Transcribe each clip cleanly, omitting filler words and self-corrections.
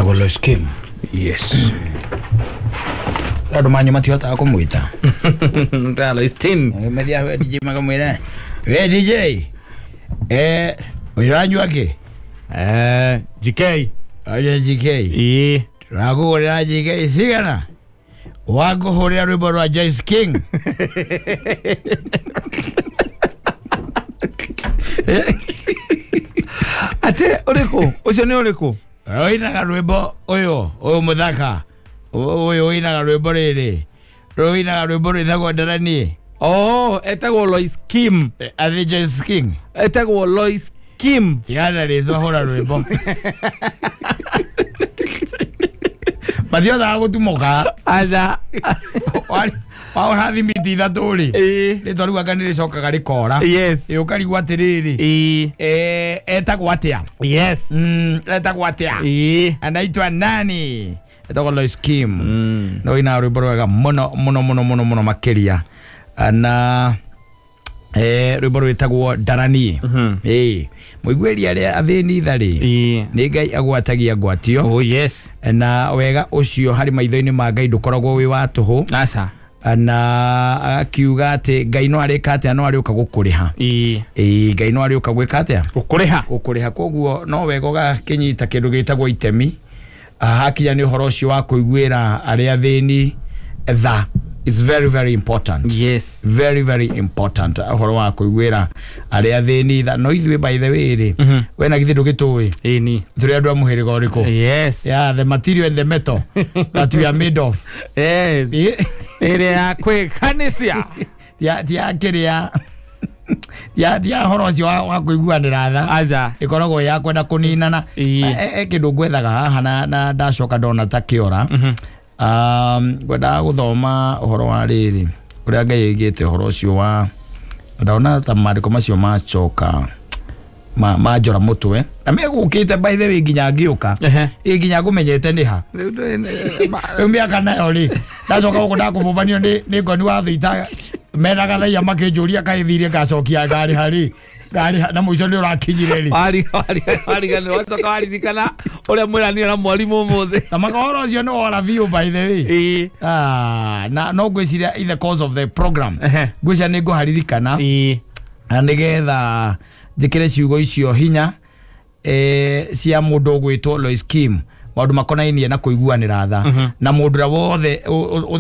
Etagwo Lois Kim. Yes. Andũ manyu matihotaga kũmwĩta. Lois Tin. Methia we DJ makamwĩra, we DJ, ũranyua kĩ? GK. Aje GK. Ĩĩ. Tũrakũgũrĩra GK cigana? Wakũhũrĩra rwĩmbo rwa Joyce King. Ate ũrĩkũ? Ũcio nĩ ũrĩkũ? Ũinaga rwĩmbo ũyũ, ũyũ mũthaka. Ũyũ ũinaga rwĩmbo rĩrĩ. Ũinaga rwĩmbo rwĩtagwo Ndaranie. Oh, etagwo Lois Kim. Atĩ Joyce King. Etagwo Lois Kim. Tigana rĩtwa hũra rwĩmbo. Mathiothaga gũtumũka. Aca. Wahũra thimiti ithatũ rĩ. Ĩĩ. Rĩtwa rĩu anga nĩrĩcokaga rĩkora. Yes. Ĩ ũkarigwo atĩrĩrĩ. Ĩĩ. Etagwo atĩa? Yes. Etagwo atĩa? Ĩĩ. Anaitwa nani? Etagwo Lois Kim. No ina rwĩmbo rwega mũno mũno mũno mũno mũno makĩria. Na rwĩmbo rwĩtagwo Ndaranie. Ĩĩ. Mũiguĩri arĩa athĩni tha rĩ. Ĩĩ. Nĩ Ngai agwatagia ngwatio. Oh yes. Na wega ũcio harĩ maitho-inĩ ma Ngai ndũkoragwo wĩ wa tũhũ. Aca. Na akiuga atĩ Ngai no arĩka atĩa, no arĩũka gũkũrĩha. Ĩĩ. Ĩĩ, Ngai no arĩũka gwĩka atĩa? Gũkũrĩha. Gũkũrĩha. Koguo no wega ũgakĩnyita kĩndũ gĩtagwo itemi. Hakinya nĩ ũhoro ũcio wa kũiguĩra arĩa athĩni tha. It's very very important. Yes. Very very important ũhoro wa kũiguĩra arĩa athĩni tha. No ithuĩ by the way rĩ, we na githĩ ndũgĩtũĩ? Ĩĩ ni. Tũrĩ andũ a mũhĩrĩga ũrĩkũ? Yes. Yeah, the material and the metal that we are made of. Yes. Ĩrĩa ya kwĩkanĩcia. Tia kĩrĩa. Tia ũhoro ũcio wa kũiguanĩra tha. Aca. Ĩkoragwo ya kwenda kũninana. Ĩĩ. Kĩndũ ngwethaga haha na ndacoka ndona ta kĩora. Ngwendaga gũthoma ũhoro wa rĩrĩ ũrĩa Ngai aigĩte ũhoro ũcio wa ndona ta maandĩko macio macoka manjora mũtwe na megũkĩte by the way nginya ngĩũka. Ĩ nginya ngũmenyete nĩ ha. Rĩu mĩaka nayo rĩ ndacoka gũkũ ndakũbũbanio nĩ ngoni wa thita mena gathaia makĩnjũria kaĩ thirie ngacokia ngarĩha rĩ ngarĩha na mũico nĩ ũrakinyire rĩ. Wariganĩrwo wacoka waririkana ũrĩa mwĩranire na mwarimũ ũmũthĩ. Na makahoro ũcio nĩ wora biũ by the way. Ĩĩ. Na no ngwĩciria in the course of the program ngwĩciria nĩ ngũharirikana. Ĩĩ. Na nĩgetha njĩkĩre ciugo icio hinya cia mũndũ ũgwĩtwo Lois Kim, maũndũ makonainie na kũiguanĩra tha na mũndũ ũrĩa wothe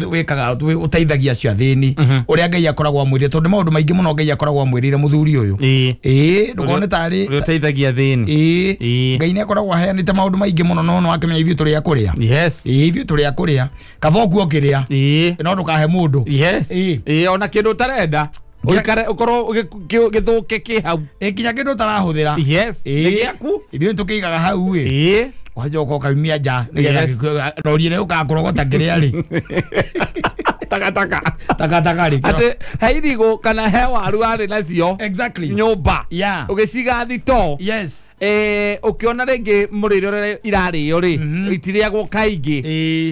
wĩkaga ũteithagia acio athĩni ũrĩa Ngai akoragwo amwĩrire, tondũ maũndũ maingĩ mũno Ngai akoragwo amwĩrire mũthuri ũyũ. Ĩĩ, ndũkone tarĩ ũrĩa ũteithagia athĩni. Ĩĩ, Ngai nĩ akoragwo aheanĩte maũndũ maingĩ mũno no no akĩmenya ithuĩ tũrĩ a kũrĩa. Yes. Ĩĩ, ithuĩ tũrĩ a kũrĩa. Kaba ũkue ũkĩrĩa. Ĩĩ. No ndũkahe mũndũ. Yes. Ĩĩ. Ĩĩ, ona kĩndũ ũtarenda. Ũikare ũkorwo gĩthũke kĩ hau. Ĩ nginya kĩndũ ũtarahũthĩra. Yes. Ĩĩ. Nĩ gĩaku. Ithuĩ tũkĩigaga hau ĩ. Ĩĩ. Wacoka ũkaumia nja nĩgetha rori ĩrĩa yũkaga kũrogota kĩrĩa rĩ. Takataka. Takataka rĩ. Atĩ he irigũ kana he waru warĩ nacio. Exactly. Nyũmba. Yeah. Ũgĩciga thitoo. Yes. Ũkĩona rĩngĩ mũrĩre ũrĩa irarĩo rĩ, itirĩagwo kaingĩ.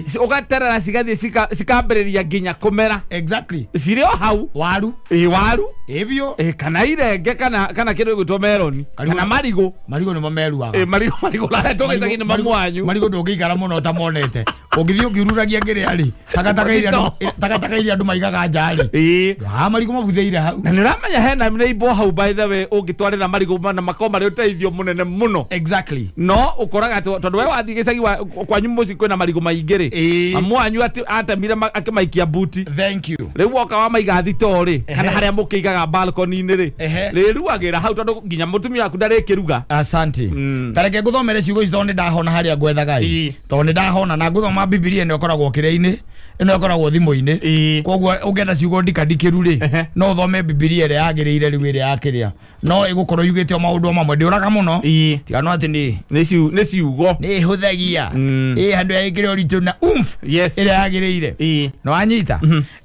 Ũgaterera cigathiĩ cikambĩrĩria nginya kũmera. Exactly. Cirĩ o hau. Waru. Ĩĩ, waru. Ĩĩ biũ. Ĩĩ, kana irenge kana kĩndũ gĩgwĩtwo meroni. Kana marigũ. Marigũ nĩmo meruaga. Ĩĩ, marigũ marĩa tũgĩcagi nĩ mamu wanyu. Marigũ ndũngĩikara mũno ũtamonete. Ũngĩthiĩ ũkiururagia kĩrĩa rĩ, takataka iria andũ maigaga nja rĩ. Ĩĩ. Marigũ mabuthĩire hau. Na nĩ ũramenya hena neighbor hau by the way ũngĩtwarĩra marigũ na makorwo marĩ ũteithio mũnene mũno. Exactly. No ũkoraga atĩ tondũ we wathiĩ gĩcagi kwanyu mũciĩ kwĩna marigũ maingĩ rĩ. Mamu wanyu atemire akĩmaikia buti. Thank you. Rĩu woka wamaiga thitoo rĩ, kana harĩa mũkĩigaga balcony-inĩ rĩ, rĩruagĩra hau tondũ nginya mũtumia waku ndarĩkĩruga. Asante. Ta reke ngũthomere ciugo ici tondũ nĩ ndahona harĩa ngwethaga ĩ. Tondũ nĩ ndahona na ngũthoma Bibilia ĩno ĩkoragwo kĩrĩa-inĩ, ĩno ĩkoragwo thimũ-inĩ. Koguo ũngĩenda ciugo ndikandikĩru rĩ, no ũthome Bibilia ĩrĩa yagĩrĩire rĩu ĩrĩa ya kĩrĩa. No ĩgũkorwo yugĩte o maũndũ o mamwe ndĩũraga mũno. Tiga no atĩ nĩ ciugo. Nĩ ĩhũthagia. Ĩ handũ ya ĩkĩre ũritũ na umf ĩrĩa yagĩrĩire. No wanyita.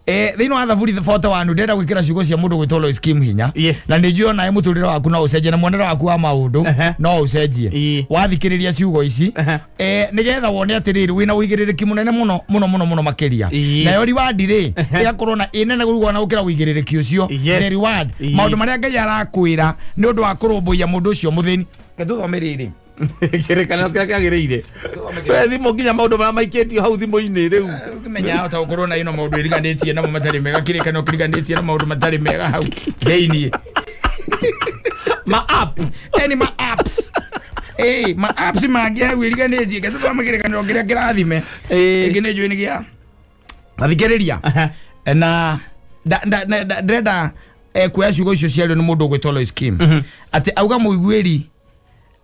Thĩinĩ wa Thaburi 41 ndĩrenda gwĩkĩra ciugo cia mũndũ gwĩtwo Lois Kim hinya. Na nĩ njũĩ onawe mũtũrĩre waku no ũcenjie na muonere waku wa maũndũ no ũcenjie. Wathikĩrĩria ciugo ici nĩgetha wone atĩrĩrĩ wĩna ũigĩrĩrĩki mũnene mũno mũno mũno mũno makĩria. Nayo reward rĩ ĩgakorwo na ĩnene gũigua na gũkĩra ũigĩrĩrĩki ũcio. The reward maũndũ marĩa Ngai arakwĩra nĩ ũndũ wa kũrũmbũiya mũndũ ũcio mũthĩni. Reke tũthome rĩrĩ. Kĩrĩkanĩro kĩrĩa kĩagĩrĩire. We thimũ nginya maũndũ marĩa maikĩtio hau thimũ-inĩ rĩu. Ũkĩmenya ta gũkorwo na ino maũndũ iriganĩtie namo matarĩ mega, kĩrĩkanĩro kĩriganĩtie na maũndũ matarĩ mega hau thĩiniĩ. Ma app. Eni ma apps. Ma apps mangĩ hau iriganĩtie, ke tũthome kĩrĩkanĩro kĩrĩa kĩrathime. Ĩngĩ nĩ njũĩ nĩ gĩa. Thikĩrĩria. Na ndĩrenda kuoya ciugo icio ciario nĩ mũndũ ũgwĩtwo Lois Kim. Atĩ auga mũiguĩri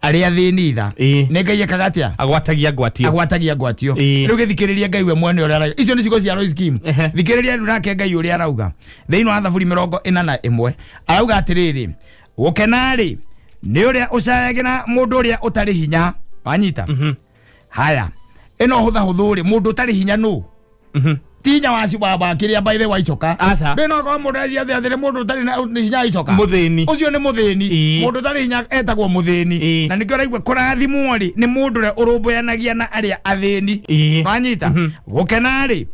arĩa athĩni tha nĩ Ngai ekaga atĩa? Agwatagia ngwatio. Agwatagia ngwatio. Rĩu gĩthikĩrĩria Ngai we mwene ũrĩa arauga. Icio nĩ ciugo cia Lois Kim. Thikĩrĩria rĩu nake Ngai ũrĩa arauga. Thĩinĩ wa Thaburi 41 arauga atĩrĩrĩ, gũkena-rĩ nĩ ũrĩa ũcayagĩra mũndũ ũrĩa ũtarĩ hinya. Wanyita? Haya, ĩno hũthahũthũ rĩ, mũndũ ũtarĩ hinya nũ? Ti hinya wa kĩrĩa by the way icoka. Ndĩ no korwo mũndũ aciathe atĩrĩ mũndũ ũtarĩ na hinya wa icoka. Mũthĩni. Ũcio nĩ mũthĩni. Mũndũ ũtarĩ hinya etagwo mũthĩni. Na nĩkĩo ũraigua kũrathimwo rĩ nĩ mũndũ ũrĩa ũrũmbũyanagia na arĩa athĩni. Wanyita? Gũkena-rĩ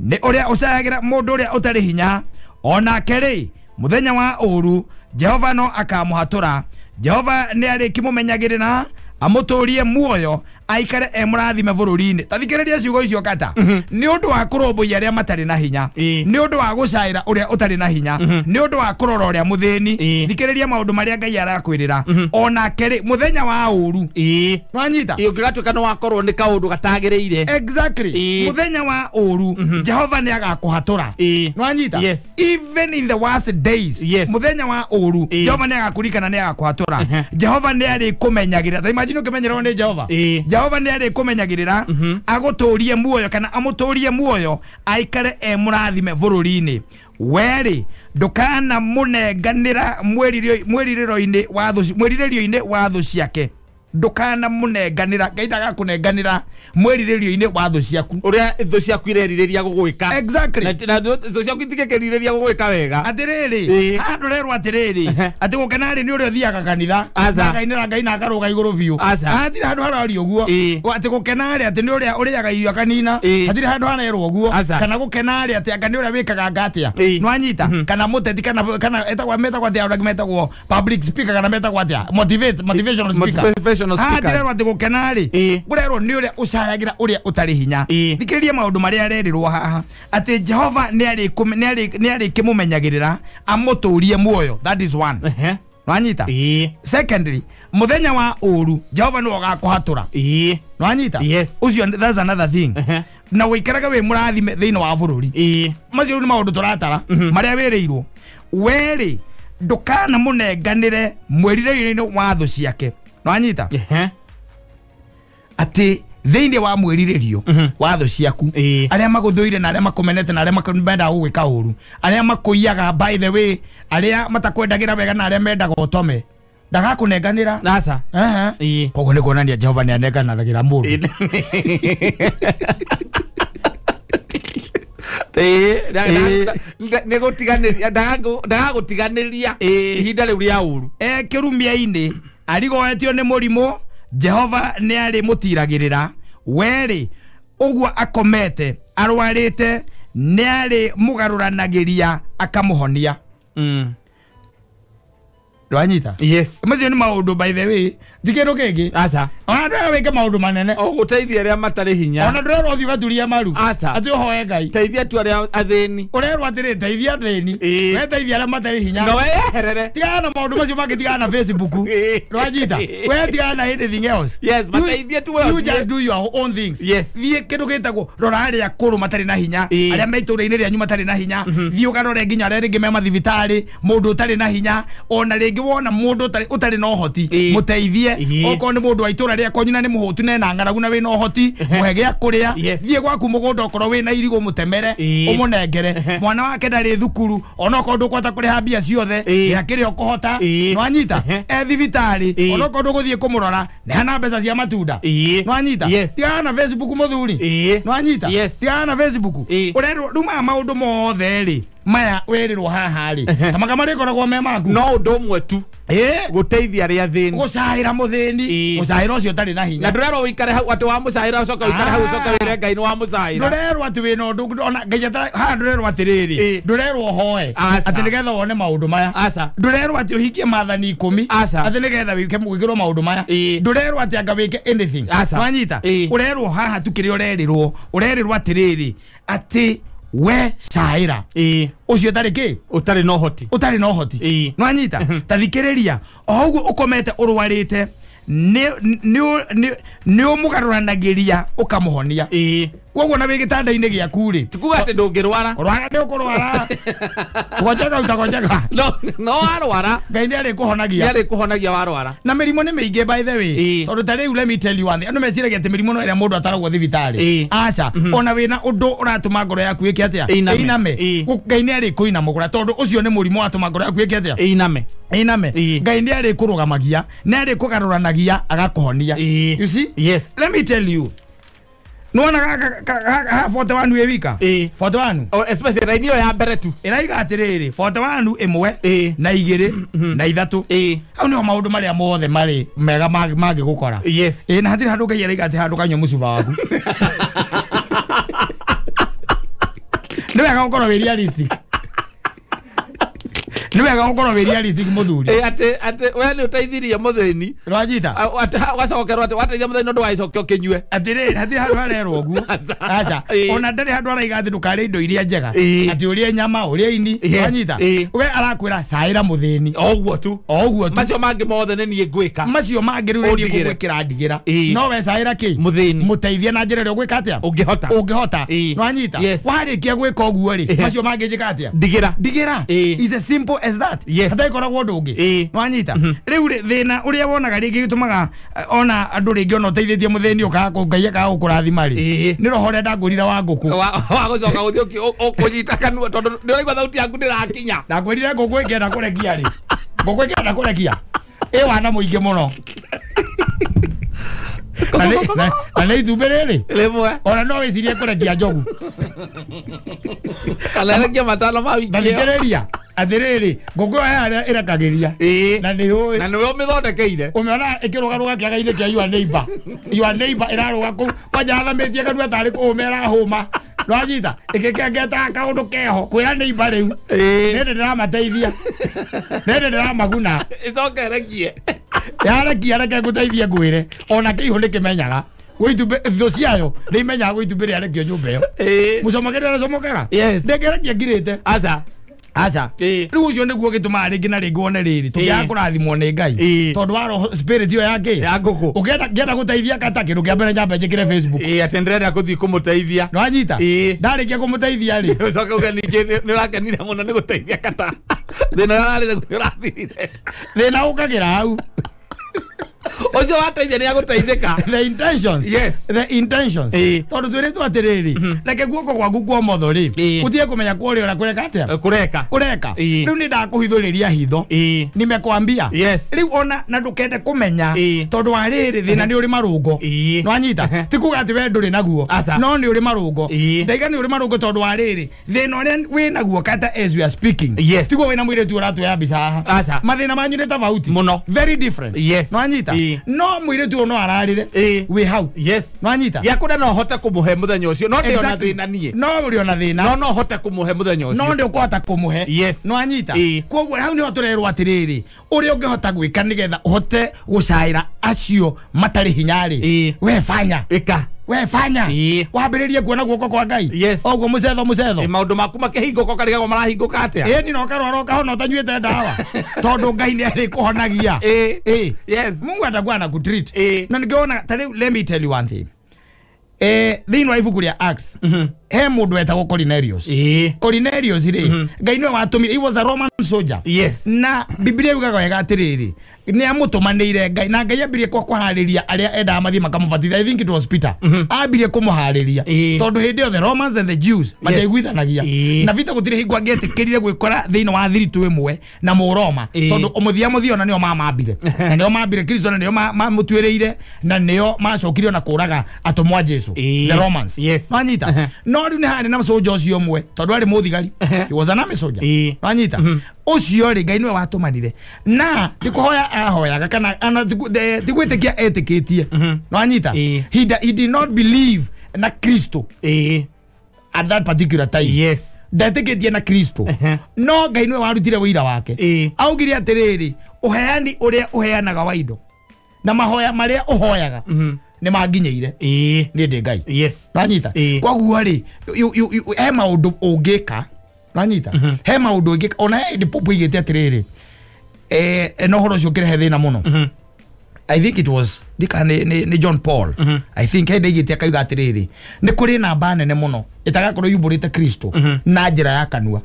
nĩ ũrĩa ũcayagĩra mũndũ ũrĩa ũtarĩ hinya, onake rĩ mũthenya wa ũũru Jehova no akamũhatũra. Jehova nĩ arĩkĩmũmenyagĩrĩra amũtũrie muoyo aikare e mũrathime bũrũri-inĩ. Ta thikĩrĩria ciugo icio kata. Nĩ ũndũ wa kũrũmbũiya arĩa matarĩ na hinya, nĩ ũndũ wa gũcaĩra ũrĩa ũtarĩ na hinya, nĩ ũndũ wa kũrora ũrĩa mũthĩni. Thikĩrĩria maũndũ marĩa Ngai arakwĩrĩra. Onake rĩ mũthenya wa ũũru. Wanyita? Ũngĩgatuĩka nĩ wakorwo nĩ kaũndũ gatagĩrĩire. Exactly. Mũthenya wa ũũru Jehova nĩ agakũhatũra. Wanyita? Even in the worst days. Mũthenya wa ũũru Jehova nĩ agakũririkana, nĩ agakũhatũra. Jehova nĩ arĩkũmenyagĩrĩra. Ta imagine ũkĩmenyererwo nĩ Jehova. Jehova nĩ arĩkũmenyagĩrĩra agũtũrie muoyo kana amũtũrie muoyo aikare e mũrathime bũrũri-inĩ. Werĩ ndũkanamũnenganĩra mwĩrirĩrio-inĩ wa thũ ciake. Ndũkanamũnenganĩra, Ngai ndagakũnenganĩra mwĩrirĩrio-inĩ wa thũ ciaku. Ũrĩa thũ ciaku irerirĩria gũgwĩka. Exactly. Na thũ ciaku itingĩkĩrirĩria gũgwĩka wega. Atĩrĩrĩ, haha ndũrerwo atĩrĩrĩ, atĩ gũkena-rĩ nĩ ũrĩa ũthiaga kanitha, akainĩra Ngai na akarũga igũrũ biũ. Hatirĩ handũ harario ũguo. Atĩ gũkena-rĩ atĩ nĩ ũrĩa ũrĩaga irio akanina, hatirĩ handũ harerwo ũguo. Kana gũkena-rĩ atĩ anga nĩ ũrĩa wĩkaga anga atĩa. Nĩwanyita? Kana mũteti kana etagwo metagwo atĩa arĩa metagwo public speaker kana metagwo atĩa? Motivational speaker. Hatirerwo atĩ gũkena-rĩ, kũrerwo nĩ ũrĩa ũcayagĩra ũrĩa ũtarĩ hinya. Thikĩrĩria maũndũ marĩa arerirwo haha atĩ Jehova nĩ arĩkĩmũmenyagĩrĩra amũtũrie muoyo. That is one. Nwanyita? Secondly, mũthenya wa ũũru Jehova nĩwe ũgakũhatũra. Nwanyita? Ũcio that's another thing. Na wĩikaraga wĩ mũrathime thĩinĩ wa bũrũri. Macio nĩ maũndũ tũratara marĩa wĩrĩirwo. Werĩ ndũkanamũnenganĩre mwĩrirĩrio-inĩ wa thũ ciake. Nwanyita? Atĩ thĩinĩ wa mwĩrirĩrio wa thũ ciaku, arĩa magũthũire na arĩa makũmenete na arĩa mendaga gũgwĩka ũũru, arĩa makũiyaga by the way, arĩa matakwendagĩra wega na arĩa mendaga ũtome, ndagakũnenganĩra. Aca. Koguo nĩ kuonania Jehova nĩ anenganagĩra mũndũ. Nĩ gũtiganĩria, ndagagũtiganĩria ihinda rĩu rĩa ũũru. Kĩrumia-inĩ arigoetio nĩ mũrimũ, Jehova nĩ arĩmũtiragĩrĩra. Werĩ ũguo akomete arwarĩte nĩ arĩmũgarũranagĩria akamũhonia. Ndwanyita? Yes. Macio nĩ maũndũ by the way, ti kĩndũ kĩngĩ. Aca. Ona ndũrerwo wĩke maũndũ manene. Ũgũteithia arĩa matarĩ hinya. Ona ndũrerwo ũthiĩ ũgaturia maru. Aca. Atĩ ũhoe Ngai. Teithia tu arĩa athĩni. Ũrerwo atĩrĩ, teithia athĩni. We teithia arĩa matarĩ hinya. No weherere. Tigana na maũndũ macio mangĩ, tigana na Facebook. Ndwanyita? We tigana na anything else. Yes, mateithie tu we. You just do your own things. Yes. Thiĩ kĩndũ gĩtagwo rora arĩa akũrũ matarĩ na hinya, arĩa me itũũra-inĩ rĩanyu matarĩ na hinya. Thiĩ ũkarore nginya arĩa rĩngĩ me mathibitarĩ, mũndũ ũtarĩ na hinya, ona rĩngĩ wona mũndũ ũtarĩ na ũhoti, mũteithie. Okorwo nĩ mũndũ wa itũũra rĩakwa na nĩ mũhũtu na ena ng'aragu na wĩna ũhoti, mũhe gĩa kũrĩa. Thiĩ gwaku mũgũnda okorwo wĩna irigũ mũtemere, ũmũnengere. Mwana wake ndarĩ thukuru, onokorwo ndũkũhota kũrĩha mbia ciothe, rĩha kĩrĩa ũkũhota. Nĩwanyita? E thibitarĩ, onokorwo ndũgũthiĩ kũmũrora, neana mbeca cia matunda. Nĩwanyita? Tigana na Facebook mũthuri. Nĩwanyita? Tigana na Facebook. Ũrerwo rĩu maya maũndũ mothe rĩ, Maya werirwo haha rĩ. Ta maga marĩkoragwo me maku. No ũndũ ũmwe tu. Gũteithia arĩa athĩni. Gũcaĩra mũthĩni. Gũcaĩra ũcio ũtarĩ na hinya. Na ndũrerwo ũikare hau atĩ wamũcaĩra ũcoke ũikare hau ũcoke wĩre Ngai nĩ wamũcaĩra. Ndũrerwo atĩ wĩna ũndũ ona Ngai haha ndũrerwo atĩrĩrĩ. Ndũrerwo ũhoe. Atĩ nĩgetha wone maũndũ maya. Ndũrerwo atĩ ũhingie maathani 10. Atĩ nĩgetha wĩke gwĩkĩrwo maũndũ maya. Ndũrerwo atĩ anga wĩke anything. Wanyita. Ũrerwo haha tu kĩrĩa ũrerirwo. Ũrerirwo atĩrĩrĩ atĩ we caĩra. Ũcio ũtarĩ kĩ? Ũtarĩ na ũhoti. Ũtarĩ na ũhoti. Nwanyita. Ta thikĩrĩria o ũguo ũkomete ũrwarĩte nĩ ũmũgarũranagĩria ũkamũhonia. Koguo na wĩ gĩtanda-inĩ gĩaku rĩ. Ti kuga atĩ ndũngĩrwara. Kũrwara nĩ ũkũrwara. Gonjeka utagonjeka. No warwara. Ngai nĩ arĩkũhonagia. Nĩ arĩkũhonagia warwara. Na mĩrimũ nĩ mĩingĩ by the way. Tondũ ta rĩu let me tell you one thing. Andũ meciragia atĩ mĩrimũ no ĩrĩa mũndũ ataragwo thibitarĩ. Aca. Ona wĩna ũndũ ũratũma ngoro yaku ĩke atĩa? Ĩiname. Ngai nĩ arĩkũinamũkũra tondũ ũcio nĩ mũrimũ watũma ngoro yaku ĩke atĩa? Ĩiname. Ĩiname. Ngai nĩ arĩkũrũgamagia, nĩ arĩkũgarũranagia agakũhonia. You see? Yes. Let me tell you. Nona ha 41 wĩ wika 41 oh especially raini ya mbere tu ĩraiga atĩrĩrĩ 41 ĩmwe na igĩrĩ na ithatũ hau nĩho maũndũ marĩa mothe marĩ mega mangĩgũkora. Yes. Na hatirĩ handũ Ngai araiga atĩ handũ kanyua mũcuba waku. Nĩ wega gũkorwo wĩ realistic. Nĩ wega gũkorwo wĩ realistic mũthuri. Atĩ we nĩ ũteithirie mũthĩni. Rwajita. Ũgacokerwo atĩ wateithia mũthĩni ũndũ wagĩcoke ũkĩnyue. Atĩrĩrĩ hatirĩ handũ harerwo ũguo. Aca. Ona ndarĩ handũ araiga atĩ ndũkarĩe indo iria njega. Atĩ ũrĩe nyama, ũrĩe ini. Wanyita. We arakwĩra caĩra mũthĩni. O ũguo tu. O ũguo tu. Macio mangĩ mothe nĩ niĩ ngwĩka. Macio mangĩ rĩu nĩ niĩ ngũgwĩkĩra ndigĩra. No we caĩra kĩ? Mũthĩni. Mũteithie na njĩra ĩrĩa ũgwĩka atĩa? Ũngĩhota. Ũngĩhota. Nwanyita. Warĩkia gwĩka ũguo rĩ, macio mangĩ njĩka atĩa? Ndigĩra. Ndigĩra. Is as simple as that. Hatakoragwo ũndũ ũngĩ. Nwanyita. Rĩu thĩna ũrĩa wonaga rĩngĩ gĩtũmaga ona andũ rĩngĩ ona ũteithĩtie mũthĩni ũkaga Ngai akaga gũkũrathima rĩ, nĩ roho ũrĩa ndangũrire wa ngũkũ. Wa gũcoka gũthiĩ ũkũnyita kanua tondũ nĩ ũraigua thauti yaku ndĩrakinya. Ndangũrire ngũkũ ĩkĩenda kũrekia rĩ. Ngũkũ ĩkĩenda kũrekia. Ĩ wana mũingĩ mũno. Na nĩ itumbĩ rĩrĩ. Rĩmwe. Ona no wĩcirie kũrekia njogu. Kana ĩrekie matano ma wiki ĩyo. Thikĩrĩria. Atĩrĩrĩ ngũkũ ĩyo harĩa ĩrekagĩria. Na nĩ ũĩ. Na nĩwe ũmĩthondekeire. Ũmĩona ĩkĩrũgarũga kĩaga-inĩ kĩa your neighbor. Your neighbor ĩrarũga kũu kwanja athamĩtie kanua tarĩ kũhũma ĩrahũma. Rwajita ĩgĩkengetaga kaũndũ keho kwĩra neighbor rĩu. Nĩ ndĩramateithia. Nĩ ndĩramaguna. Ĩcoke ĩrekie. Yarekia reke ngũteithie ngwĩre. Ona kĩihũ nĩkĩmenyaga. Gwĩitumbĩ thũ ciayo nĩ imenyaga gwĩitumbĩ rĩarekio nyũmba ĩyo. Mũcomokere ũrĩa ũcomokaga. Ndĩngĩrekia ngirĩte. Aca. Aca. Rĩu ũcio nĩguo gĩtũmaga rĩngĩ na rĩngĩ wone rĩrĩ tũngĩaga kũrathimwo nĩ Ngai tondũ wa roho spirit ĩyo ya kĩ? Ya ngũkũ. Ũkĩenda ngĩenda gũteithia kata kĩndũ kĩa mbere nyambe njĩkĩre Facebook. Atĩ ndĩrenda gũthiĩ kũmũteithia. Nĩwanyita? Ndarĩkia kũmũteithia rĩ. Ũcoke uge ningĩ nĩ ũrakenire mũno nĩ gũteithia kata. Thĩna ũrarĩ naguo nĩ ũrathirire. Thĩna ũkagĩra hau. Ũcio wateithia nĩ agũteithĩka. The intentions. Yes. The intentions. Tondũ twĩrĩtwo atĩrĩrĩ, reke guoko gwaku kwa ũmotho rĩ, ũtige kũmenya kwa ũrĩa ũrĩa kũreka atĩa? Kũreka. Kũreka. Rĩu nĩ ndakũhithũrĩria hitho. Nimekwambia. Yes. Rĩu ona na ndũkende kũmenya tondũ wa rĩrĩ thĩna nĩ ũrĩ marũngo. Nĩwanyita? Ti kuga atĩ we ndũrĩ naguo. No nĩ ũrĩ marũngo. Ndaiga nĩ ũrĩ marũngo tondũ wa rĩrĩ thĩna ũrĩa wĩ naguo kata as we are speaking. Yes. Tiguo wĩna mũirĩtu ũratuoya mbica haha. Mathĩna manyu nĩ tofauti. Mũno. Very different. Yes. Nĩwanyita? No mũirĩtu ũyũ no ararĩre wĩ hau. Yes. Nĩwanyita? Gĩakũrĩa no hote kũmũhe mũthenya ũcio. No ndĩ ona thĩna niĩ. No ũrĩ ona thĩna. No no hote kũmũhe mũthenya ũcio. No ndĩ ũkũhota kũmũhe. Yes. Nĩwanyita? Koguo hau nĩho tũrerwo atĩrĩrĩ, ũrĩa ũngĩhota gwĩka nĩgetha ũhote gũcaĩra acio matarĩ hinya rĩ, we fanya. Ĩka. We fanya. Wambĩrĩrie kuona guoko kwa Ngai. Yes. Oguo mũcetho mũcetho. Maũndũ maku makĩhingũka ũkarigagwo marahingũka atĩa? Ĩni no ũkarwara ũkahona ũtanyuĩte ndawa. Tondũ Ngai nĩ arĩkũhonagia. Yes. Mungu atakuwa anakutreat. Na nĩngĩona ta rĩu let me tell you one thing. Thĩinĩ wa ibuku rĩa Acts, he mũndũ wetagwo Cornelius. Cornelius rĩ, Ngai nĩwe watũmire, he was a Roman soldier. Yes. Na Biblia yugaga wega atĩrĩrĩ, nĩ amũtũmanĩire Ngai na Ngai ambirie kwa kũharĩria arĩa endaga mathiĩ makamũbatithia. I think it was Peter. Ambirie kũmũharĩria tondũ hĩndĩ ĩyo the Romans and the Jews matiaiguithanagia. Na Peter gũtirĩ hingo angĩetĩkĩrire gwĩkora thĩinĩ wa thiritũ ĩmwe na Mũroma tondũ mũthia mũthia ona nĩo mamambire. Na nĩo mambire Kristo na nĩo mamũtuĩrĩire na nĩo macokire ona kũraga atũmwo a Jesu. The Romans. Yes. Nwanyita. No No rĩu nĩ harĩ na soldier ũcio ũmwe tondũ arĩ mũthigari. He was an army soldier. Wanyita? Ũcio rĩ Ngai nĩwe watũmanire na ti kũhoya ahoyaga kana ana ti gwĩtĩkia etĩkĩtie. Wanyita? He did not believe na Kristo at that particular time. Yes. Ndetĩkĩtie na Kristo. No Ngai nĩwe warutire wĩira wake. Augire atĩrĩrĩ, ũheani ũrĩa ũheanaga wa indo na mahoya marĩa ũhoyaga nĩ manginyĩire. Niĩ ndĩ Ngai. Yes. Wanyita? Koguo rĩ he maũndũ ũngĩka. Wanyita? He maũndũ ũngĩka ona he hĩndĩ Pope oigĩte atĩrĩrĩ, no ũhoro ũcio ũkĩrehe thĩna mũno. I think it was ni John Paul. I think he ndaigĩte akauga atĩrĩrĩ, nĩ kũrĩ namba nene mũno ĩtagakorwo yumbũrĩte Kristo na njĩra ya kanua,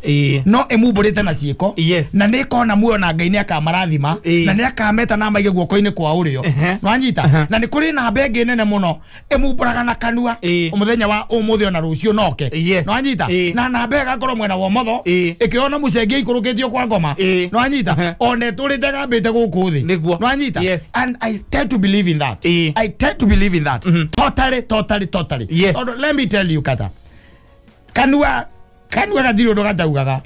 no ĩmumbũrĩte na ciĩko. Yes. Na nĩ ĩkona muoyo na Ngai nĩ akamarathima na nĩ akameta na maige guoko-inĩ kwa ũrĩo. Nwanyita? Na nĩ kũrĩ namba ĩngĩ nene mũno ĩmumbũraga na kanua mũthenya wa ũmũthĩ ona rũciũ noke. Nwanyita? Na namba ĩgakorwo mwena wa ũmotho ĩkĩona mũcengi ĩikũrũkĩtio kwa ngoma. Nwanyita? Ona ĩtũrĩte gambĩte gũkũ thĩ. Nwanyita? And I tend to believe in that. I tend to believe in that. Totally, totally, totally. Yes. Let me tell you, Kata. Kanua gatirĩ ũndũ gataugaga.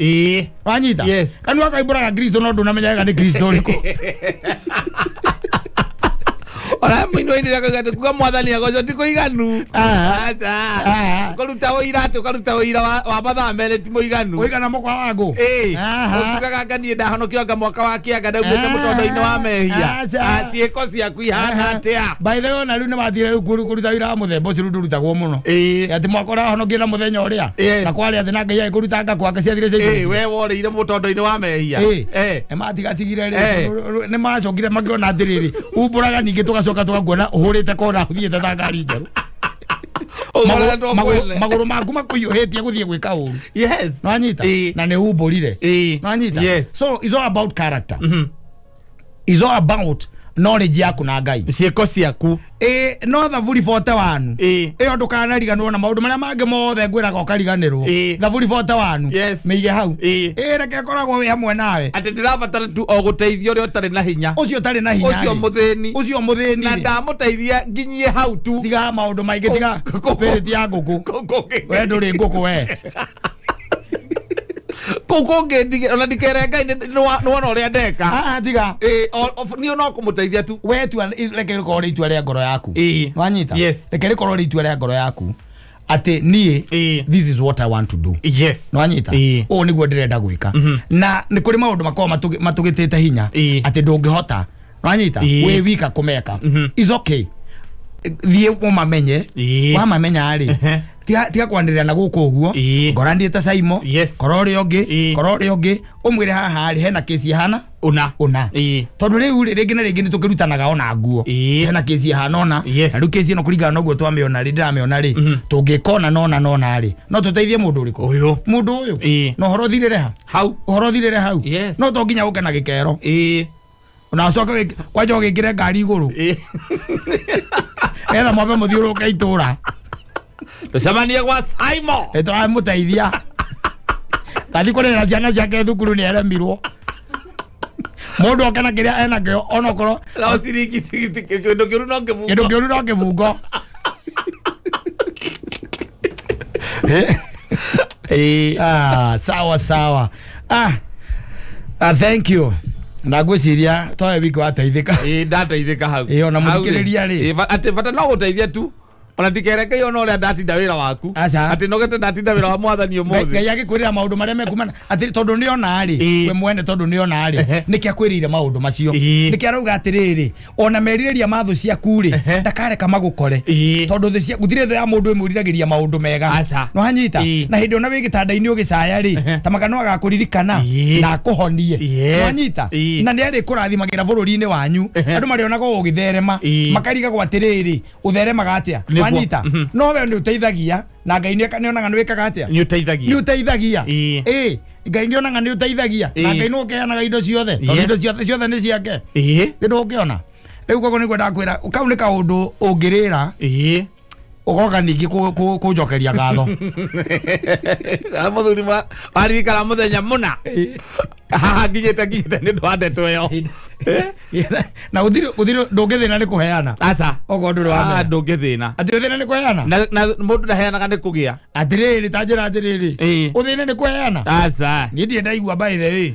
Wanyita? Yes. Kanua kaimbũraga Kristo no ndũnamenyaga nĩ Kristo ũrĩkũ. Ona mũini wainire akauga atĩ kuga mwathani agocwo ti kũiganu. Aca. Ũkaruta ũira atĩ ũkaruta ũira wa mathaa merĩ ti mũiganu. Ũigana mũkwa wa ngũ. Ũkiugaga anga niĩ ndahonokio anga mwaka wa kĩanga ndaumĩte mũtondo-inĩ wa mehia. Ciĩko ciaku ihana atĩa? By the way, ona rĩu nĩmathire rĩu kũruta wĩra wa mũthemba ũcio rĩu ndũrutagwo mũno. Atĩ mwaka ũrahonokio na mũthenya ũrĩa. Na kwarĩ atĩ na Ngai agĩkũruta anga kwake ciathire ciaikũrũkire. We worĩire mũtondo-inĩ wa mehia. Nĩmatigatigire rĩ, nĩmacokire makĩona atĩrĩrĩ, umbũraga ningĩ tũgacoka tugakuona ũhũrĩte kona ũthiĩte ta ngari njerũ. Magũrũ maku makũhiũhĩtie gũthiĩ gwĩka ũru. Yes. Nwanyita? Na nĩ umbũrire. Nwanyita? Yes. So it's all about character. It's all about knowledge yaku na Ngai. Ciĩko ciaku. No Thaburi 41. Ĩyo ndũkanariganĩrwo na maũndũ marĩa mangĩ mothe ngwĩraga ũkariganĩrwo. Thaburi 41. Yes. Mĩige hau. Reke ĩkoragwo wĩ hamwe nawe. Atĩ ndĩrabatara tu o gũteithio ũrĩa ũtarĩ na hinya. Ũcio ũtarĩ na hinya. Ũcio mũthĩni. Ũcio mũthĩni. Na ndamũteithia nginyie hau tu. Tiga maũndũ maingĩ, tiga spirit ya ngũkũ. We ndũrĩ ngũkũ we. Kũu kũngĩ ona ndikere Ngai nĩwona ũrĩa ndeka. Tiga. Niĩ no kũmũteithia tu. We tua reke rĩkorwo rĩ itua rĩa ngoro yaku. Wanyita? Yes. Reke rĩkorwo rĩ itua rĩa ngoro yaku atĩ niĩ this is what I want to do. Yes. Nwanyita? Ũũ nĩguo ndĩrenda gwĩka. Na nĩ kũrĩ maũndũ makoragwo matũgĩtĩte hinya atĩ ndũngĩhota. Nwanyita? Wĩ wika kũmeka. It's okay. Thiĩ ũmamenye. Wamamenya rĩ, tiga kwanĩrĩra na gũkũ ũguo. Ngora ndĩte Saimo. Kora ũrĩa ũngĩ, kora ũrĩa ũngĩ, ũmwĩre haha rĩ hena kesi hana ũna. Tondũ rĩu rĩ rĩngĩ na rĩngĩ nĩ tũkĩrutanaga ona nguo. Hena kesi hana ũna. Na rĩu kesi ĩno kũringana na ũguo twamĩona rĩ, ndĩramĩona rĩ, tũngĩkona nona nona rĩ, no tũteithie mũndũ ũrĩkũ? Ũyũ. Mũndũ ũyũ. Na ũhoro ũthirĩre ha? Hau. Ũhoro ũthirĩre hau. No to nginya ũke na gĩkero. Na ũcoke kwanja ũgĩkĩre ngari igũrũ. Nĩgetha mwambe mũthiũrũrũke itũra. Tũcemanie gwa Saimo. Nĩtũramũteithia. Tathi kũrĩhĩra ciana ciake thukuru nĩ aremirwo. Mũndũ oke na kĩrĩa enakĩo onokorwo no ciringi kĩndũ kĩũru no kĩbungo. Kĩndũ kĩũru no kĩbungo. Sawa sawa. Thank you. Na ngwĩciria towe wiki wateithĩka. Ndateithĩka hau. Ona mũthikĩrĩria rĩ. Atĩ bata no gũteithia tu. Ona ndikereke ona ũrĩa ndatinda wĩra waku. Atĩ nogete ndatinda wĩra wa mwathani ũmũthĩ. Ngai agĩkwĩrĩra maũndũ marĩa mekumana atĩ tondũ nĩona rĩ, we mwene tondũ nĩona rĩ, nĩkĩo akwĩrĩire maũndũ macio. Nĩkĩo arauga atĩrĩrĩ, ona merirĩria ma thũ ciaku rĩ, ndakareka magũkore. Tondũ thũ ciaku gũtirĩ thũ ya mũndũ ĩmwĩriragĩria maũndũ mega. Nĩwanyita? Na hĩndĩ ona wĩ gĩtanda-inĩ ũgĩcaya rĩ, ta maka no agakũririkana na akũhonie. Nĩwanyita? Na nĩarĩkũrathimagĩra bũrũri-inĩ wanyu. Andũ marĩonaga ũgĩtherema, makarigagwo atĩrĩrĩ, ũtheremaga atĩa? Wanyita? No we nĩ ũteithagia na Ngai nĩonaga nĩ wĩkaga atĩa? Nĩ ũteithagia. Nĩ ũteithagia. Ngai nĩonaga nĩ ũteithagia na Ngai nĩwe ũkĩheanaga indo ciothe. Tondũ indo ciothe nĩ ciake. Nĩ ndũngĩona. Rĩu koguo nĩguo ndakwĩra kau nĩ kaũndũ ũngĩrĩra. Ũgoka ningĩ kũnjokeria ngatho. Mũthuri waririkana mũthenya mũna. Haha nginyĩte nĩ ũndũ wa ndeto ĩyo. Na gũtirĩ ndũngĩthĩna nĩ kũheana. Aca. Okorwo ndũrĩ wamera. Ndũngĩthĩna. Atĩ ũthĩna nĩ kũheana? Na mũndũ ndaheanaga nĩ kũgĩa. Atĩrĩrĩ, ta njĩra atĩrĩrĩ. Ũthĩne nĩ kũheana? Aca. Niĩ ndirĩ ndaigua by the way.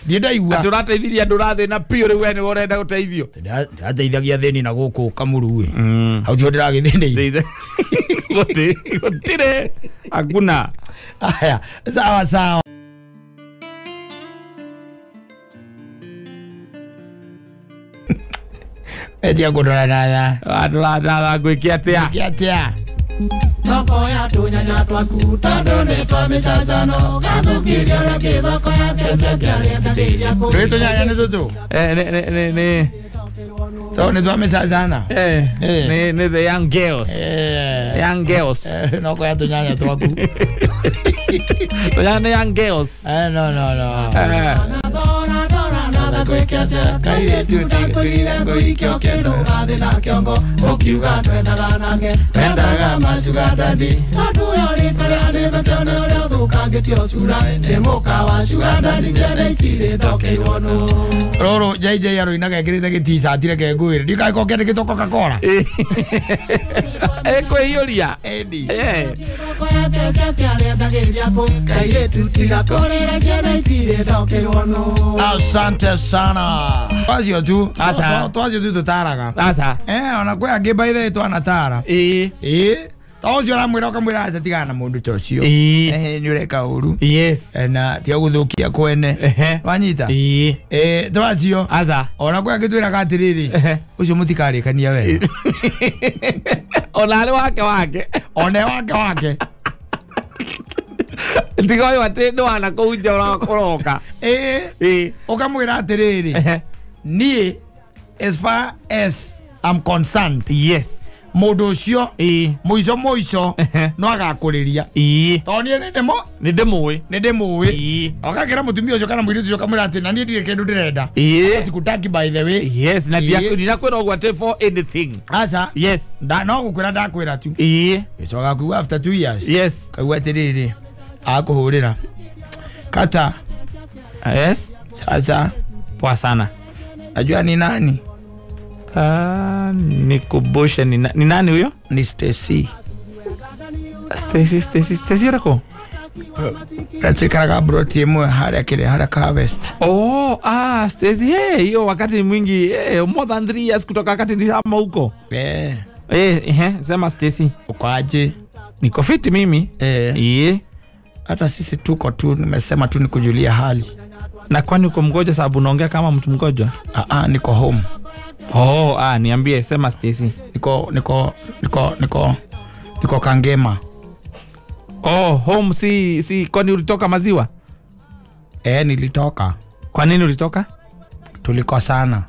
Ndirĩ ndaigua. Atĩ ũrateithirie andũ ũrathĩna biũ rĩu we nĩwe ũrenda gũteithio. Ndĩrateithagia athĩni na gũkũ Kamuru ĩ. Hau tiho ndĩragĩthĩnĩire. Gũtirĩ. Hakuna. Aya, sawa sawa. Etia kũndora natha. Andora natha ngwĩke atĩa? Ngwĩke atĩa? Thoko ya tũnyanya twaku tondũ nĩ twa mĩcacano gathũkirie ũrĩa kĩthoko yake ciakĩarĩendagĩria kũ. Ndũĩ tũnyanya nĩ tũtũ? Nĩ. So nĩ twa mĩcacana? Nĩ the young girls. Young girls. Thoko ya tũnyanya twaku. Tũnyanya nĩ young girls. No no no. Kairĩtu ndakũrire ngũikio kĩndũ gathĩ na kĩongo ũkiuga twendaga nake twendaga ma sugar daddy andũ ũyũ rĩkarĩa nĩmetio nĩ ũrĩa ũthũkangĩtio cura nĩ mũka wa sugar daddy ciana itirĩ ndokeirwo nũ. Rũrũ JJ aroinaga ekĩrĩte gĩ-t-shirt reke ngwĩre ndikaĩ ko kĩandĩkĩtwo Coca-Cola. Ĩkwĩiyũria. Asante sana. Twacio tu. Twacio tu tũtaraga. Aca. Ona kwĩ angĩ by the way twanatara. Ĩĩ. Ta ũcio ũramwĩra ũkamwĩra aca tigana na mũndũ ta ũcio. Nĩ ũreka ũru. Yes. Na tiga gũthũkia kwene. Wanyita? Ĩĩ. Twacio. Aca. Ona kwĩ angĩ twĩraga atĩrĩrĩ, ũcio mũtikarĩkania wega. Ona arĩ wake wake. Ona wake wake. Tiga ũyũ atĩ nĩ wana kũu nja ũroka. Ĩĩ. Ũkamwĩra atĩrĩrĩ, niĩ as far as I'm concerned, yes, mũndũ ũcio mũico mũico no agakũrĩria. Tondũ niĩ nĩ ndĩmũĩ. Nĩ ndĩmũĩ. Ũgakĩra mũtumia ũcio kana mũirĩtu ũcio ũkamwĩra atĩ na niĩ ndirĩ kĩndũ ndĩrenda. Sikutaki by the way. Yes, na ndirakwĩra ũguo atĩ for anything. Aca. Yes. No gũkwĩra ndakwĩra tu. Gĩcoka kuuga after 2 years. Yes. Kaigua atĩrĩrĩ, akũhũrĩra. Kata. Yes. Sasa. Poa sana. Najua ni nani? Nikumbushe ni nani huyo? Ni Stacy. Stacy urako? Natwikaraga broti ĩmwe harĩa kĩrĩa harĩa ka West. Oh, Stacy, hey, hiyo wakati mwingi, more than 3 years kutoka wakati nilihama huko. Sema Stacy. Uko aje? Niko fiti mimi. Hata sisi tuko tu, nimesema tu nikujulia hali. Na kwani uko mgonjwa sababu unaongea kama mtu mgonjwa? Niko home. Oh, niambie, sema Stacy. Niko Kangema. Oh, home si kwani ulitoka maziwa? Nilitoka. Kwa nini ulitoka? Tulikosana.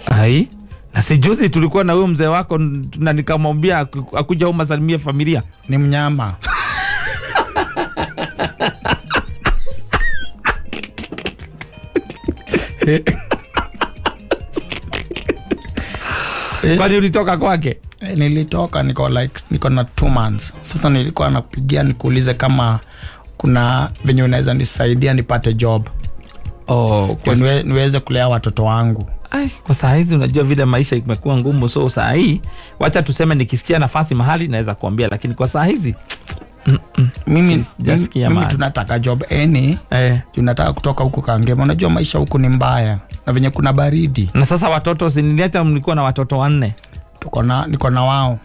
Ai, na si juzi tulikuwa na huyo mzee wako na nikamwambia akuja home asalimie familia. Ni mnyama. Kwani ulitoka kwake? Nilitoka niko like niko na 2 months. Sasa nilikuwa nakupigia nikuulize kama kuna venye unaweza nisaidia nipate job. Oh, kwa niweze kulea watoto wangu. Ai, kwa saa hizi unajua vile maisha imekuwa ngumu, so saa hii wacha tuseme nikisikia nafasi mahali naweza kuambia, lakini kwa saa hizi mimi tunataka job any. Tunataka kutoka huko Kangema. Unajua maisha huko ni mbaya na venye kuna baridi. Na sasa watoto si niliacha mlikuwa na watoto 4. Niko na wao.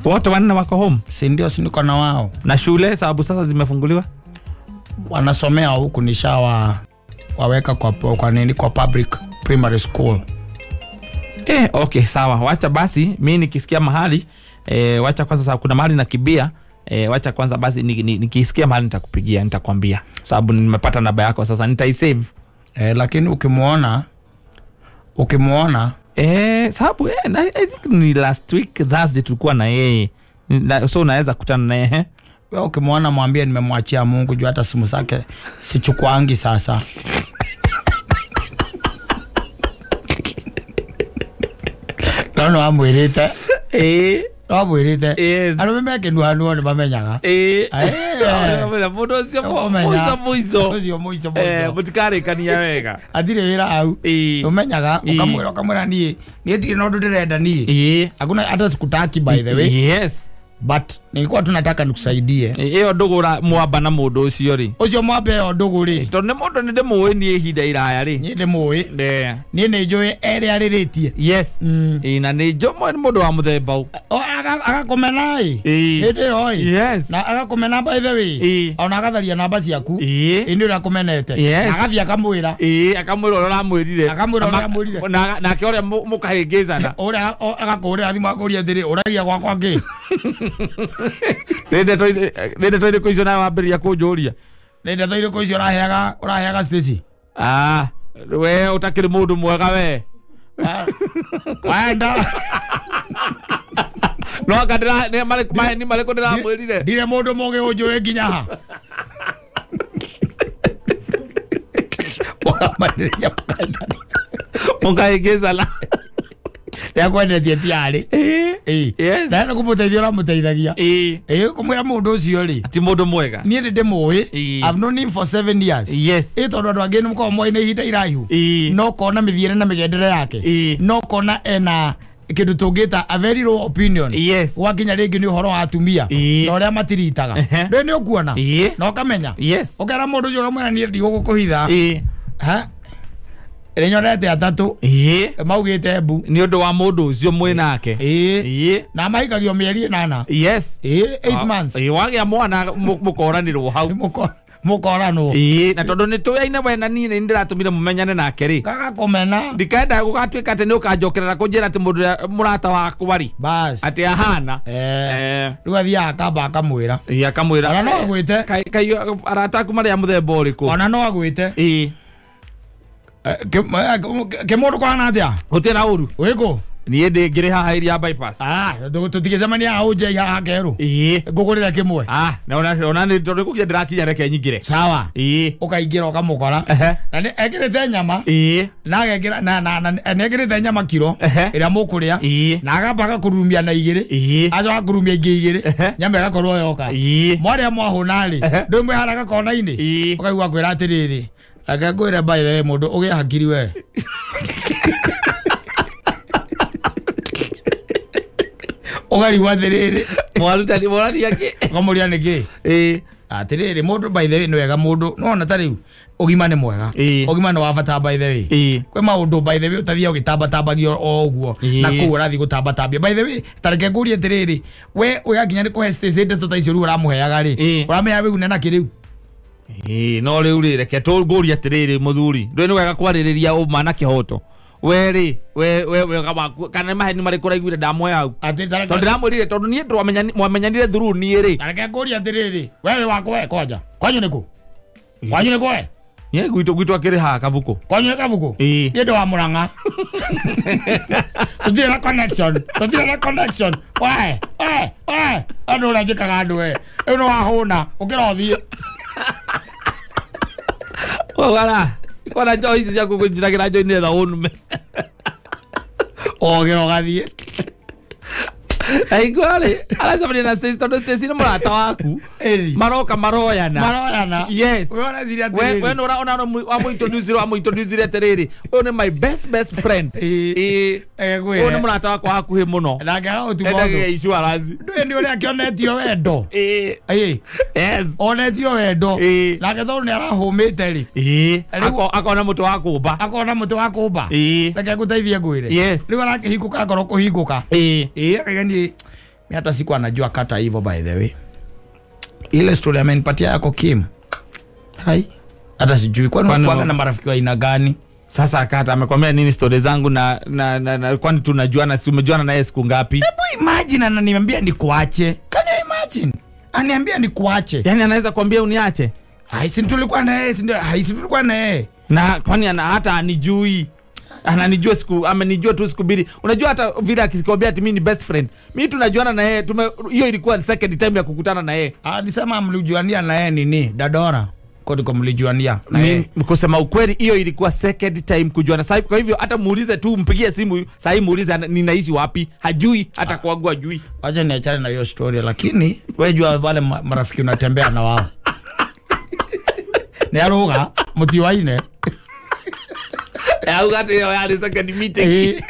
Wote 4 wako home? Si ndio, si niko na wao. Na shule sababu sasa zimefunguliwa? Wanasomea huku, nishawa waweka kwa nini kwa public primary school. Okay, sawa. Wacha basi mimi nikisikia mahali, wacha kwanza sababu kuna mahali nakibia. Wacha kwanza basi nikisikia mahali nitakupigia, nitakwambia. Sababu nimepata namba yako sasa nitaisave. Lakini ukimuona sababu I think ni last week Thursday tulikuwa na yeye. So unaweza kutana na yeye. Wewe ukimuona mwambie nimemwachia Mungu juu hata simu zake sichukuangi sasa. No amwirite. Wamwĩrĩte. Yes. Arũme mekĩnuanua nĩ mamenyaga. Ĩĩ. Mũndũ ũcio mũico mũico. Ũcio mũico mũico. Mũtikarĩkania wega. Atirĩ wĩra hau. Ũmenyaga ũkamwĩra ũkamwĩra niĩ ndirĩ na ũndũ ndĩrenda niĩ. Hakuna hata sikutaki by the way. Yes. But nilikuwa tunataka nikusaidie. Ĩyo ndũgũra mwamba na mũndũ ũcio rĩ. Ũcio mwamba ĩyo ndũgũ rĩ. Tondũ nĩ mũndũ nĩ ndĩmũĩ niĩ ihinda iraya rĩ. Niĩ ndĩmũĩ. Niĩ nĩ njũĩ erĩ arĩrĩtie. Yes. Ĩĩ na nĩ njũĩ nĩ mũndũ wa mũthemba ũ. Agakũmena ĩ. Hĩndĩ ĩyo ĩ. Yes. Na agakũmena by the way. Ona agatharia namba ciaku. Ĩĩ. Ĩ nĩ ũrĩa akũmenete. Yes. Na agathiĩ akamwĩra. Ĩĩ akamwĩra ũrĩa ũramwĩrire. Akamwĩra ũrĩa ũramwĩrire. Nake ũrĩa mũkahĩngĩcana. Ũrĩa agakũhũrĩra thimũ akũria atĩrĩ ũragia gwakwa kĩ. Nĩ ndeto irĩkũ icio nawe wambĩrĩria kũnjũria? Nĩ ndeto irĩkũ icio ũraheaga Stacy? Ah, we ũtakĩrĩ mũndũ mwega we. Wenda. No anga maheni marĩkũ ndĩramwĩrire? Ndirĩ mũndũ mũgĩ ũnjũĩ nginya ha. Mũkamanĩrĩria mũkahetania. Mũkahĩngĩcana. Nĩakwendetie ti arĩ. Yes. Na nĩ kũmũteithia ũramũteithagia. Ĩĩ kũmwĩra mũndũ ũcio rĩ. Ti mũndũ mwega. Niĩ nĩ ndĩmũĩ. I've known him for 7 years. Yes. Ĩ tondũ andũ angĩ nĩ mũkoragwo moĩ na ihinda iraihu. No kona mĩthiĩre na mĩgendere yake. No kona ena kĩndũ tũngĩta a very low opinion. Yes. Gwakinya rĩngĩ nĩ ũhoro wa atumia. Na ũrĩa matiritaga. Ndũĩ nĩ ũkuona. Na ũkamenya. Yes. Ũkera mũndũ ũcio ũkamwĩra niĩ ndigũgũkũhitha. Ha? Nĩnyonete atatũ. Maugĩte mbu. Nĩ ũndũ wa mũndũ ũcio mwĩ nake. Na mahikagio mĩeri ĩnana. Yes. 8 months. Wagĩa mwana mũkoranĩrwo hau. Mũkoranwo. Na tondũ nĩ tũyaine we na niĩ nĩ ndĩratũmire mũmenyane nake rĩ. Gagakũmena. Ndikenda gũgatuĩka atĩ nĩ ũkanjokerera kũnjĩra atĩ mũndũ ũrĩa mũrata wakwa rĩ. Bas. Atĩ ahana. Rĩu athiaga akamba akamwĩra. Akamwĩra. Ona no agwĩte. Kai arata aku marĩ a mũthemba ũrĩkũ? Ona no agwĩte. Kĩmũndũ kũhana atĩa? Gũtirĩ na ũru. Wĩkũ? Niĩ ndĩ ngĩrĩ haha area bypass. Ah, tũtigĩcemania haha ũnjei haha kerũ. Ngũgũrĩre kĩmwe. Ah, na ona nĩ tondũ gũkinya ndĩrakinya reke nyingĩre. Sawa. Ũkaingĩra ũkamũkora. Na nĩ ekĩrĩte nyama. Na agekĩra na nĩ ekĩrĩte nyama kiro ĩrĩa mũkũrĩa. Na agamba agakũrurumia na igĩrĩ. Acoka akũrurumia ingĩ igĩrĩ. Nyama ĩgakorwo yoka. Mwarĩa mwahũna rĩ, ndũĩ mwĩ harĩa gakona-inĩ. Ũkaigua akwĩra atĩrĩrĩ. Reke ngwĩre by the way mũndũ ũgĩe hakiri we. Ũkarigwo atĩrĩrĩ. Mwarutani mũraria kĩ? Ũkamũria nĩkĩ? Atĩrĩrĩ mũndũ by the way nĩ wega mũndũ nĩwona ta rĩu ũgima nĩ mwega. Ũgima nĩ wa bata by the way. Kwĩ maũndũ by the way ũtathiaga ũgĩtambatambagio o ũguo na kũu ũrathiĩ gũtambatambia. By the way ta reke ngũrie atĩrĩrĩ we ũgakinya nĩ kũhe Stacy ndeto ta icio rĩu ũramũheaga rĩ ũramũheaga wĩgune nakĩ rĩu? No rĩu rĩ reke tũngũrie atĩrĩrĩ mũthuri ndũĩ nĩ wega kwarĩrĩria ũma na kĩhoto. We rĩ we wega waku kana maheni marĩkũ ũraiguire ndamũhe hau? Tondũ ndĩramwĩrire tondũ niĩ mwamenyanire through niĩ rĩ. Ta reke ngũrie atĩrĩrĩ we wĩ wakũ we kwanja kwanyu nĩ kũ? Kwanyu nĩ kũ we? Niĩ gwitũ akĩrĩ haha Kabuku. Kwanyu nĩ Kabuku? Niĩ ndĩ wa Mũrang'a. Tũtirĩ na connection. Tũtirĩ na connection. We andũ ũrĩa njĩkaga andũ we. Rĩu nĩ wahũna ũkĩra ũthiĩ. Wala, kwana njohi ici ciaku kũnjĩragĩra njohi nĩgetha ũnume. Ũgĩra ũgathiĩ. Aigua rĩ, aracemania na Stacy tondũ Stacy nĩ mũrata waku. Maroka maroyana. Maroyana. Yes. We ũreciria atĩrĩrĩ. We nĩ ũraona wamũintroduce atĩrĩrĩ, ũyũ nĩ my best friend. Ũyũ nĩ mũrata wakwa hakuhĩ mũno. Nake agagũtuma ũndũ. Endagia insurance. Ndũĩ nĩ ũrĩa akĩonetio wendo. Yes. Onetio wendo. Nake tondũ nĩ arahũmĩte rĩ. Akona mũtĩ wa kũmba. Akona mũtĩ wa kũmba. Reke ngũteithie ngwĩre. Yes. Rĩu arakĩhingũka ngoro kũhingũka. Akaiga niĩ mi hata sikuwa najua kata hivyo by the way. Ile story amenipatia yako Kim. Hai. Hata sijui kwani unakuanga na marafiki wa aina gani? Sasa kata amekwambia nini story zangu na kwani tunajuana, si umejuana na yeye siku ngapi? Hebu imagine ananiambia nikuache. Can you imagine? Ananiambia nikuache. Yaani anaweza kuambia uniache? Hai, si tulikuwa na yeye, si ndio? Hai, si tulikuwa na yeye. Na kwani ana hata anijui. Ananijua siku, amenijua tu siku mbili. Unajua hata vile akikwambia ati mimi ni best friend. Mimi tunajuana na yeye, hiyo ilikuwa second time ya kukutana na yeye. Alisema mlijuania na yeye nini? Dadora. Kodiko mlijuania na yeye? Kusema ukweli hiyo ilikuwa second time kujuana. Sasa kwa hivyo hata muulize tu, mpigie simu sasa muulize ninaishi wapi, hajui hata kwangu hajui. Acha niachane na hiyo story, lakini wewe jua wale marafiki unatembea na wao. Ni aruga mutiwaine. Auga ati ya second meeting.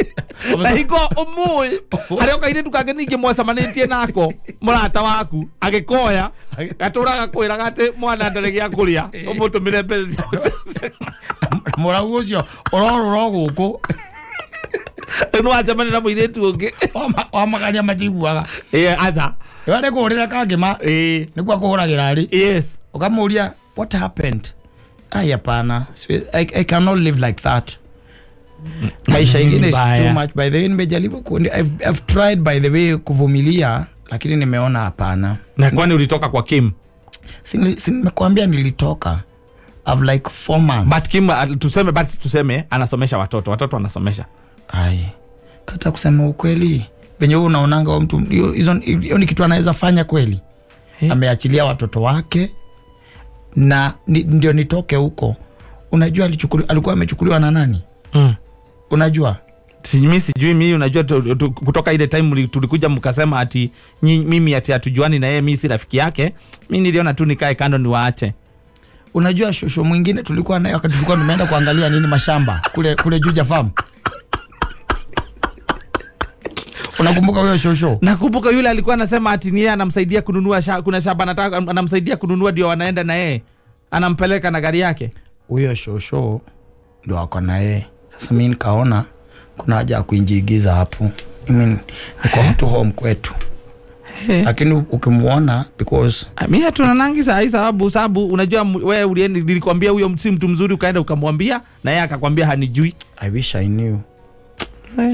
Na hiko umui hario kaire tukange ningi mwacemanĩtie nako mũrata waku agĩkoya gatũraga kwĩraga atĩ mwana ndarĩ gĩa kũrĩa ũmũtũmĩre mbeca. Mũrau ũcio ũrorũra gũkũ. Rĩu nĩwacemania na mũirĩtu ũngĩ wamagania matiguaga. Ĩĩ aca ĩwarĩ kũhũrĩra kangĩma nĩguo akũhũragĩra rĩ. Yes. Ũkamũria what happened? Ai hapana, I cannot live like that. Maisha ingine is too much. By the way, nimejaribu, I've tried by the way kuvumilia, lakini nimeona hapana. Na kwani ulitoka kwa Kim? Si nimekuambia nilitoka. I've like 4 months. But Kim tuseme anasomesha watoto, watoto anasomesha. Ai. Kata kusema ukweli, venye wewe unaonanga mtu hiyo ni kitu anaweza fanya kweli. Ameachilia watoto wake na ndio nitoke huko. Unajua alikuwa amechukuliwa na nani? Unajua? Mimi sijui, mimi unajua kutoka ile time tulikuja mkasema ati mimi ati hatujuani na yeye, mimi si rafiki yake. Mimi niliona tu nikae kando niwaache. Unajua shosho mwingine tulikuwa naye wakati tulikuwa tumeenda kuangalia nini mashamba kule Juja Farm. Unakumbuka huyo shosho? Nakumbuka yule alikuwa anasema ati ni yeye anamsaidia kununua kuna shamba anataka anamsaidia kununua ndio wanaenda na yeye. Anampeleka na gari yake. Huyo shosho ndio ako na yeye. Sasa mimi nikaona kuna haja ya kuingiza hapo. I mean, niko tu home kwetu. Lakini ukimuona because mimi hatunanangi saa sababu unajua wewe nilikwambia huyo si mtu mzuri, ukaenda ukamwambia na yeye akakwambia hanijui. I wish I knew.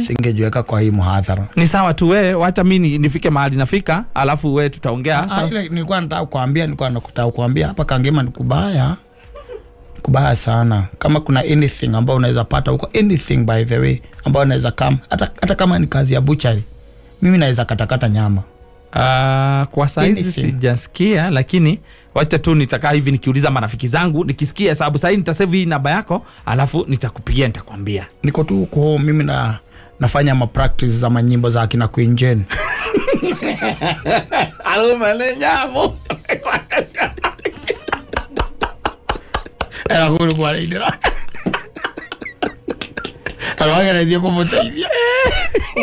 Singejiweka kwa hii muhadhara. Ni sawa tu wewe, wacha mimi nifike mahali nafika, alafu wewe tutaongea. Ile nilikuwa nataka kukuambia, nilikuwa nataka kukuambia hapa Kangema ni kubaya. Kubaya sana. Kama kuna anything ambayo unaweza pata huko, anything by the way ambayo unaweza kama hata kama ni kazi ya butchery, mimi naweza katakata nyama. Kwa saizi sijasikia, lakini wacha tu nitakaa hivi nikiuliza marafiki zangu, nikisikia sababu sasa nitasave hii namba yako, alafu nitakupigia nitakwambia. Niko tu huko mimi na nafanya ma practice za manyimbo za akina Queen Jane. Alumele nyamo. Era kuru kwa leidera. Alwaga na dio como te idia.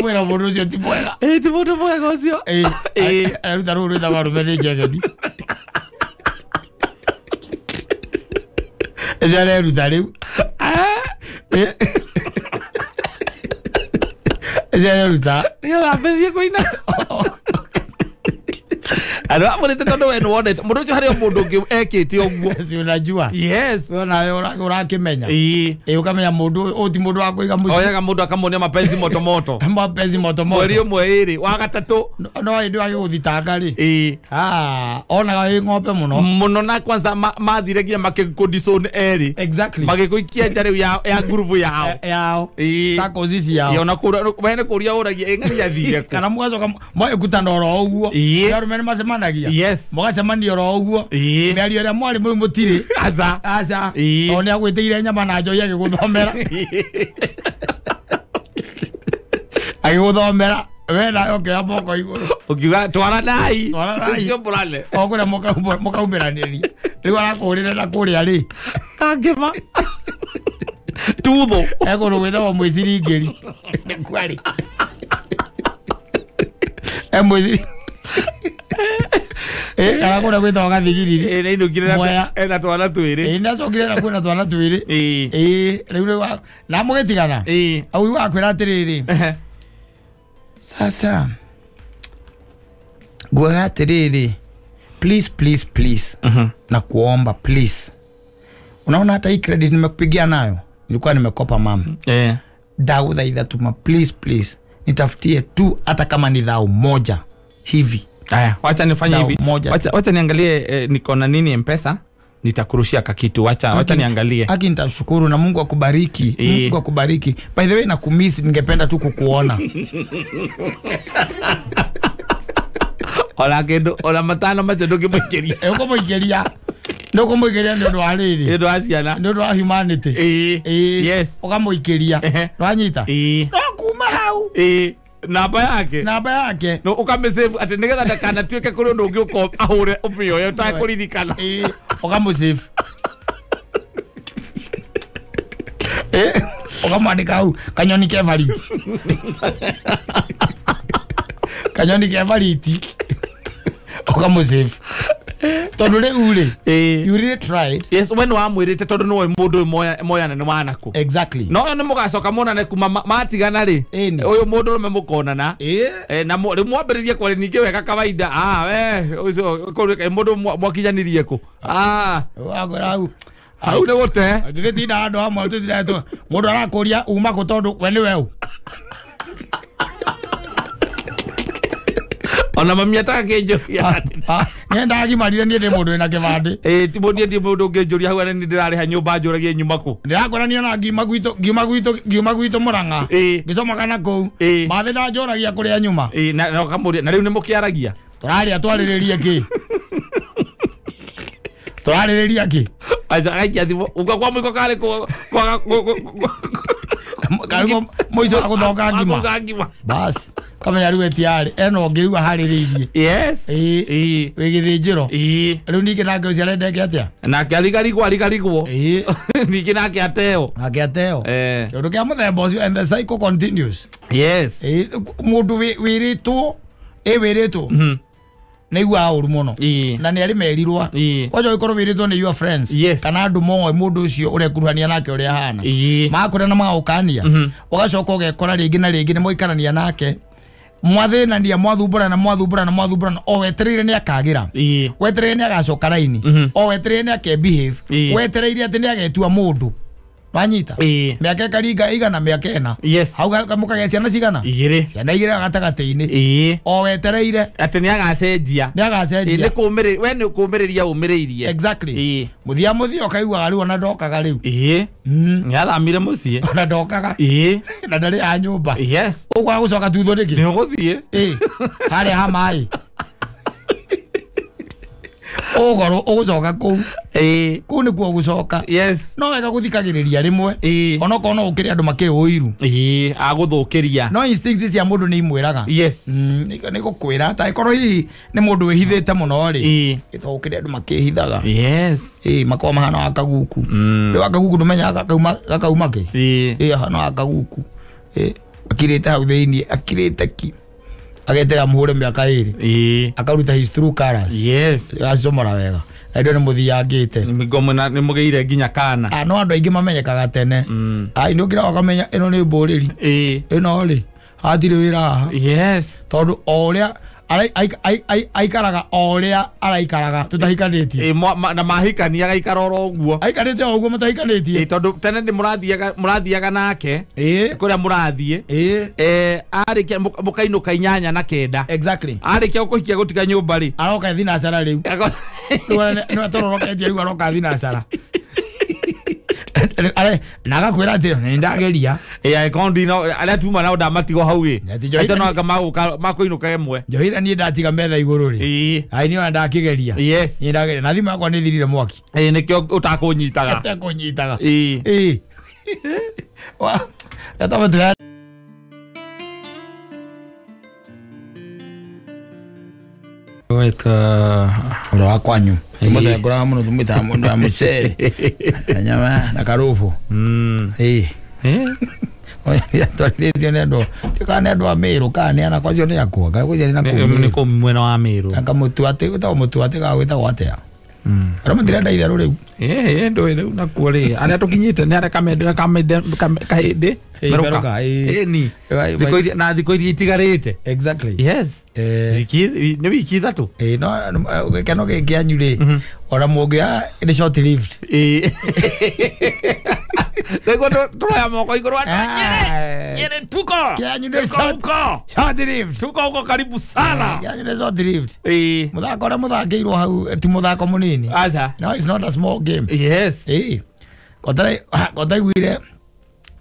Bueno, por eso tipo era. Tipo no fue negocio. Era ruru da baru mene jagadi. Esa era rutariu. Esa era ruta. Yo la perdí coina. Ano amurite tondu we nuwonete mundu ucio hari o mundu ungi ekite uguo. Si unajua. Yes. Wona urakimenya. Ii. Ukamenya mundu uyu ti mundu wa kuiga mucii. Oyaga mundu akamuonia mapenzi moto moto. Mapenzi moto moto. Mweri umwe iri wa gatatu. No hindi agiguthitanga ri. Ii. Ah, onaga wi ng'ombe muno. Muno na kwanza mathire nginya makikudicon eri. Exactly. Magikuikia nja riu ya ngurubu yao. Yao. Ii. Sako ici yao. Ona wene kuria uragia ing'ani athire ku. Kana mugacoka mwagĩkutana oro uguo. Ii. Arume nĩmacemanagia. Yes. Mũgacemania oro ũguo. Ii. Mĩario ĩrĩa mwarĩ mũu mũtirĩ. Aca. Aca. Ii. Tondũ nĩagwĩtĩire nyama na njohi agĩgũthomera. Agĩgũthomera. We nawe ũkĩoya moko igũrũ. Ũkiuga twaranai. Twaranai. Ũcio mũrane. O kũrĩa mũkaumĩranĩria. Rĩu arakũrĩra na kũrĩa rĩ. Kangĩma. Tutho. Ekũndũ gwĩtagwo mwĩciringĩri. Nĩkuo arĩ. Mwĩciri. Kana kũrĩa gwĩtagwo gathigiriri. Nĩainũkire Mwea. ena twana twĩrĩ. Nĩacokire na kwĩna twana twĩrĩ. Rĩu na mũgĩtigana. Au akwĩra atĩrĩrĩ. Sasa nguaga atĩrĩrĩ, please please please. Na kuomba please. Unaona hata hii credit nimekupigia nayo nilikuwa nimekopa mama. Ndagũthaitha tuma please please nitafutie tu hata kama ni dhao moja hivi. Aya, wacha nifanye hivi. Wacha niangalie niko na nini M-Pesa, nitakurushia kakitu. Wacha niangalie. Haki nitashukuru na Mungu akubariki. Mungu akubariki. By the way nakumiss, ningependa tu kukuona. Ola kendo, ola matano macho ndũngĩmũikĩria. Ũkũmũikĩria. Nĩ ũkũmũikĩria nĩ ũndũ wa rĩrĩ. Nĩ ũndũ wa ciana. Nĩ ũndũ wa humanity. Yes. Ũkamũikĩria. Nĩwanyita? No kuma hau. Namba yake. Namba yake. No ũkamĩsave atĩ nĩgetha ndakanatuĩke kũrĩ ũndũ ũngĩ ũko ahũre ũmĩoye ũtakũririkana. Ũkamũsave. Ũkamwandĩka hau kanyoni ke bariti. Kanyoni ke bariti. Ũkamũsave. Tondũ rĩu rĩ, you really tried. Yes, we nĩwamwĩrĩte tondũ nĩwoĩ mũndũ ũyũ moyana nĩ wanakũ. Exactly. No nĩ mũgacoka monane kuma matigana rĩ. Ũyũ mũndũrũme mũkonana. Na rĩu mwambĩrĩrie kwaria ningĩ wega kawaida. We ũcio mũndũ mwakinyanirie kũ? Wakwĩra hau. Hau nĩ gũte. Tũgĩtinda andũ amwe tũthiretwo. Mũndũ arakũria uma kũ tondũ we nĩwe ũ. Ona mami atakĩnjũria. Niĩ ndagimarire niĩ ndĩ mũndũ wĩna kĩbandĩ. Ti niĩ ndi mũndũ ũngĩnjũria hau nĩ ndĩrarĩha nyũmba njũragie nyuma kũ. Ndĩrakwĩra niĩ ona ngiuma gwitũ Mũrang'a. Ngĩcomoka na kũu. Mathĩ ndanjũragia kũrĩa nyuma. Na ũkamũria na rĩu nĩ mũkĩaragia. Tũraria twarĩrĩrie kĩ? Tũrarĩrĩria kĩ? Aca gaikia thimũ. Uga kwa mũiko karĩ kwaga karĩ mũico wa gũthonga ngima. Bas. Kamenya rĩu etiarĩ ena ũngĩ rĩu aharĩrĩirie. Yes. Wĩ gĩthĩnjĩro. Rĩu ningĩ nake ũcio arenda eke atĩa? Nake arigarigwo. Ningĩ nake ateo. Nake ateo. Kĩũndũ kĩa mũthemba ũcio and the cycle continues. Yes. Mũndũ wĩrĩtwo wĩrĩtwo nĩ aiguaga ũru mũno. Na nĩ arĩ merirwa. Kwanja ũngĩkorwo wĩrĩtwo nĩ your friends. Kana andũ moĩ mũndũ ũcio ũrekuruhania nake ũrĩa ahana. Magakwĩra na magagũkania. Ũgacoka ũgekora rĩngĩ na rĩngĩ nĩ mwaikarania nake. Mwathĩnania mwathumbũrana o wetereire nĩ akagĩra. Wetereire nĩ agacoka raini. O wetereire nĩ ake behave. Wetereire atĩ nĩ agetua mũndũ. Wanyita? Mĩaka ĩkaringa igana mĩaka ĩna. Hau mũkagĩa ciana cigana? Igĩrĩ. Ciana igĩrĩ gatagatĩ-inĩ. O wetereire atĩ nĩ agacenjia. Nĩ agacenjia. Nĩ kũmĩrĩria, we nĩ kũmĩrĩria ũmĩrĩirie. Exactly. Mũthia mũthia ũkaiguaga rĩu ona ndokaga rĩu. Nĩ athamire mũciĩ. Ona ndokaga. Na ndarĩ a nyũmba. Yes. Ũkwaga gũcoka tuthwo nĩkĩ? Nĩ ũgũthiĩ. Harĩa ha maĩ. Ũgoro ũgũcoka kũu. Kũu nĩkuo ũgũcoka. Yes. No wega gũthikagĩrĩria rĩmwe. Onokorwo no ũkĩrĩ andũ makĩrĩ ũiru. Agũthũkĩria. No instinct cia mũndũ nĩ imwĩraga. Yes. Nĩ gũkwĩra ta ĩkorwo hihi nĩ mũndũ wĩhithĩte mũno rĩ. Ĩtondũ gũkĩrĩ andũ makĩhithaga. Yes. Makoragwo mahana wa kaguku. Rĩu akaguku ndũmenyaga gakauma kĩ? Ahana wa kaguku. Akirĩte hau thĩinĩ, akirĩte ki. Agetera muhure mĩaka ĩrĩ. Akaruta his true colors. Yes. Agacomora wega. Na ndio nĩ mũthiangĩte. Nĩ mũgĩire nginya kana. No andũ aingĩ mamenyekaga tene. Nĩ ũkĩra ũkamenya ĩno nĩ mbũrĩri. Ĩno rĩ hatirĩ wĩra haha. Yes. Tondũ o ũrĩa aikaraga o ũrĩa araikaraga tũtahikanĩtie. Na mahikania agaikara oro ũguo. Aikarĩte o ũguo mũtahikanĩtie. Tondũ tene nĩ mũrathiaga nake. Kũrĩa mũrathiĩ. Arĩkia mũkainũka 8 na 9. Exactly. Arĩkia gũkũhikia gũtiga nyũmba rĩ. Aroka thinacara rĩu. Rĩu atororoketie rĩu aroka thinacara. Na agakwĩra atĩ nĩ ndageria. Kondi no arĩa tuma nao ndamatigwo hau ĩ. Acio no anga makũinũka ĩmwe. Njohira niĩ ndatiga metha igũrũ rĩ. Ai niĩ ona ndakĩgeria. Yes. Niĩ ndageria na thimũ yakwa nĩ thirire mwaki. Nĩkĩo ũtakũnyitaga. Ũtakũnyitaga. Wa. Wetwa ũrĩa wa kwanyu. Tũmũthengũraga mũno tũmwĩtaga mũndũ wa mũcere. Na nyama na karũbũ. Twarithĩtio nĩ andũ kana nĩ andũ a Mĩrũ kana nĩ ana kwacio nĩ akwa kana kwacio nĩ na kũu Nĩ kũu mwena wa Mĩrũ. Anga mũtu atĩ wĩtagwo mũtu atĩ kana wĩtagwo atĩa? Arĩa matirenda itherũ rĩu. Ndũĩ rĩu nakuo rĩ arĩa tũkinyĩte nĩ arĩa kahĩndĩ merũka. Ni na thikũ iria itigarĩte. Exactly. Yes. Nĩ wiki 3. No gĩkeno gĩkĩ kĩanyu rĩ ona mũngĩa nĩ short lived. Nĩguo tũroya moko igũrũ andũ Nyere tuko. Kĩanyu nĩ short lived. Tuko huko karibu sana. Kĩanyu nĩ short lived. Mũthako ũrĩa mũthakĩirwo hau ti mũthako mũnini. Aca. No, it's not a small game. Yes. Kotaiguire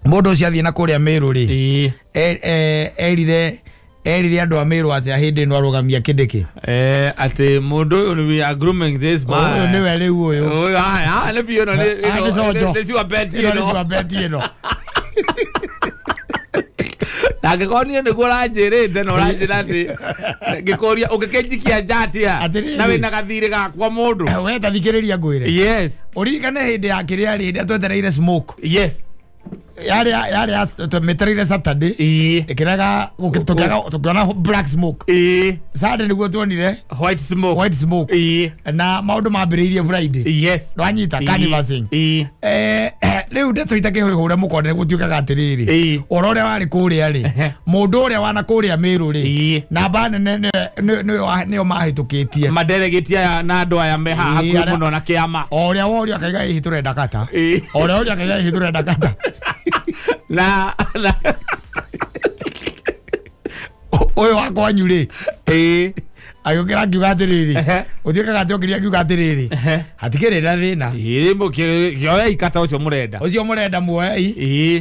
mũndũ ũcio athiĩ na kũrĩa Mĩrũ rĩ erire Erire andũ a Meru atĩa hĩndĩ ĩno arũgamia Kindiki? Atĩ mũndũ ũyũ we are grooming this man. Ũyũ nĩwe rĩu ũyũ. Ũyũ haya nĩ biũ ĩno nĩ sure bet ĩno. Nĩ sure bet ĩno. Na angĩkorwo niĩ nĩguo ũranjĩrĩte na ũranjĩra atĩ ngĩkũria ũngĩkĩnjikia nja atĩa na wĩna gathirĩ gakwa mũndũ. We ta thikĩrĩria ngwĩre. Yes. Ũririkane hĩndĩ ya kĩrĩa rĩ, hĩndĩ twetereire smoke. Yes. Yari twemetereire Saturday. Ĩkĩrega tũkĩona black smoke. Saturday nĩguo tuonire white smoke. White smoke. Na maũndũ mambĩrĩirie Friday. Yes. Nwanyita canvassing. Rĩu ndeto itakĩhũre mũkonde gũtuĩkaga atĩrĩrĩ, ũhoro ũrĩa warĩ kũrĩa rĩ, mũndũ ũrĩa wana kũrĩa Meru rĩ, namba nene nĩyo mahĩtũkĩtie madelegate aya na andũ aya me haha hakuhĩ mũno na kĩama. O ũrĩa worio akaiga ĩhĩ tũrenda kata. O ũrĩa worio akaiga ĩhĩ tũrenda kata. Na ũyũ wa kwanyu rĩ, agĩũkĩra akiuga atĩrĩrĩ, ũtuĩkaga atĩ okĩria akiuga atĩrĩrĩ, hatikĩrĩ na thĩna. Kĩoei kata ũcio mũrenda. Ũcio mũrenda muoei.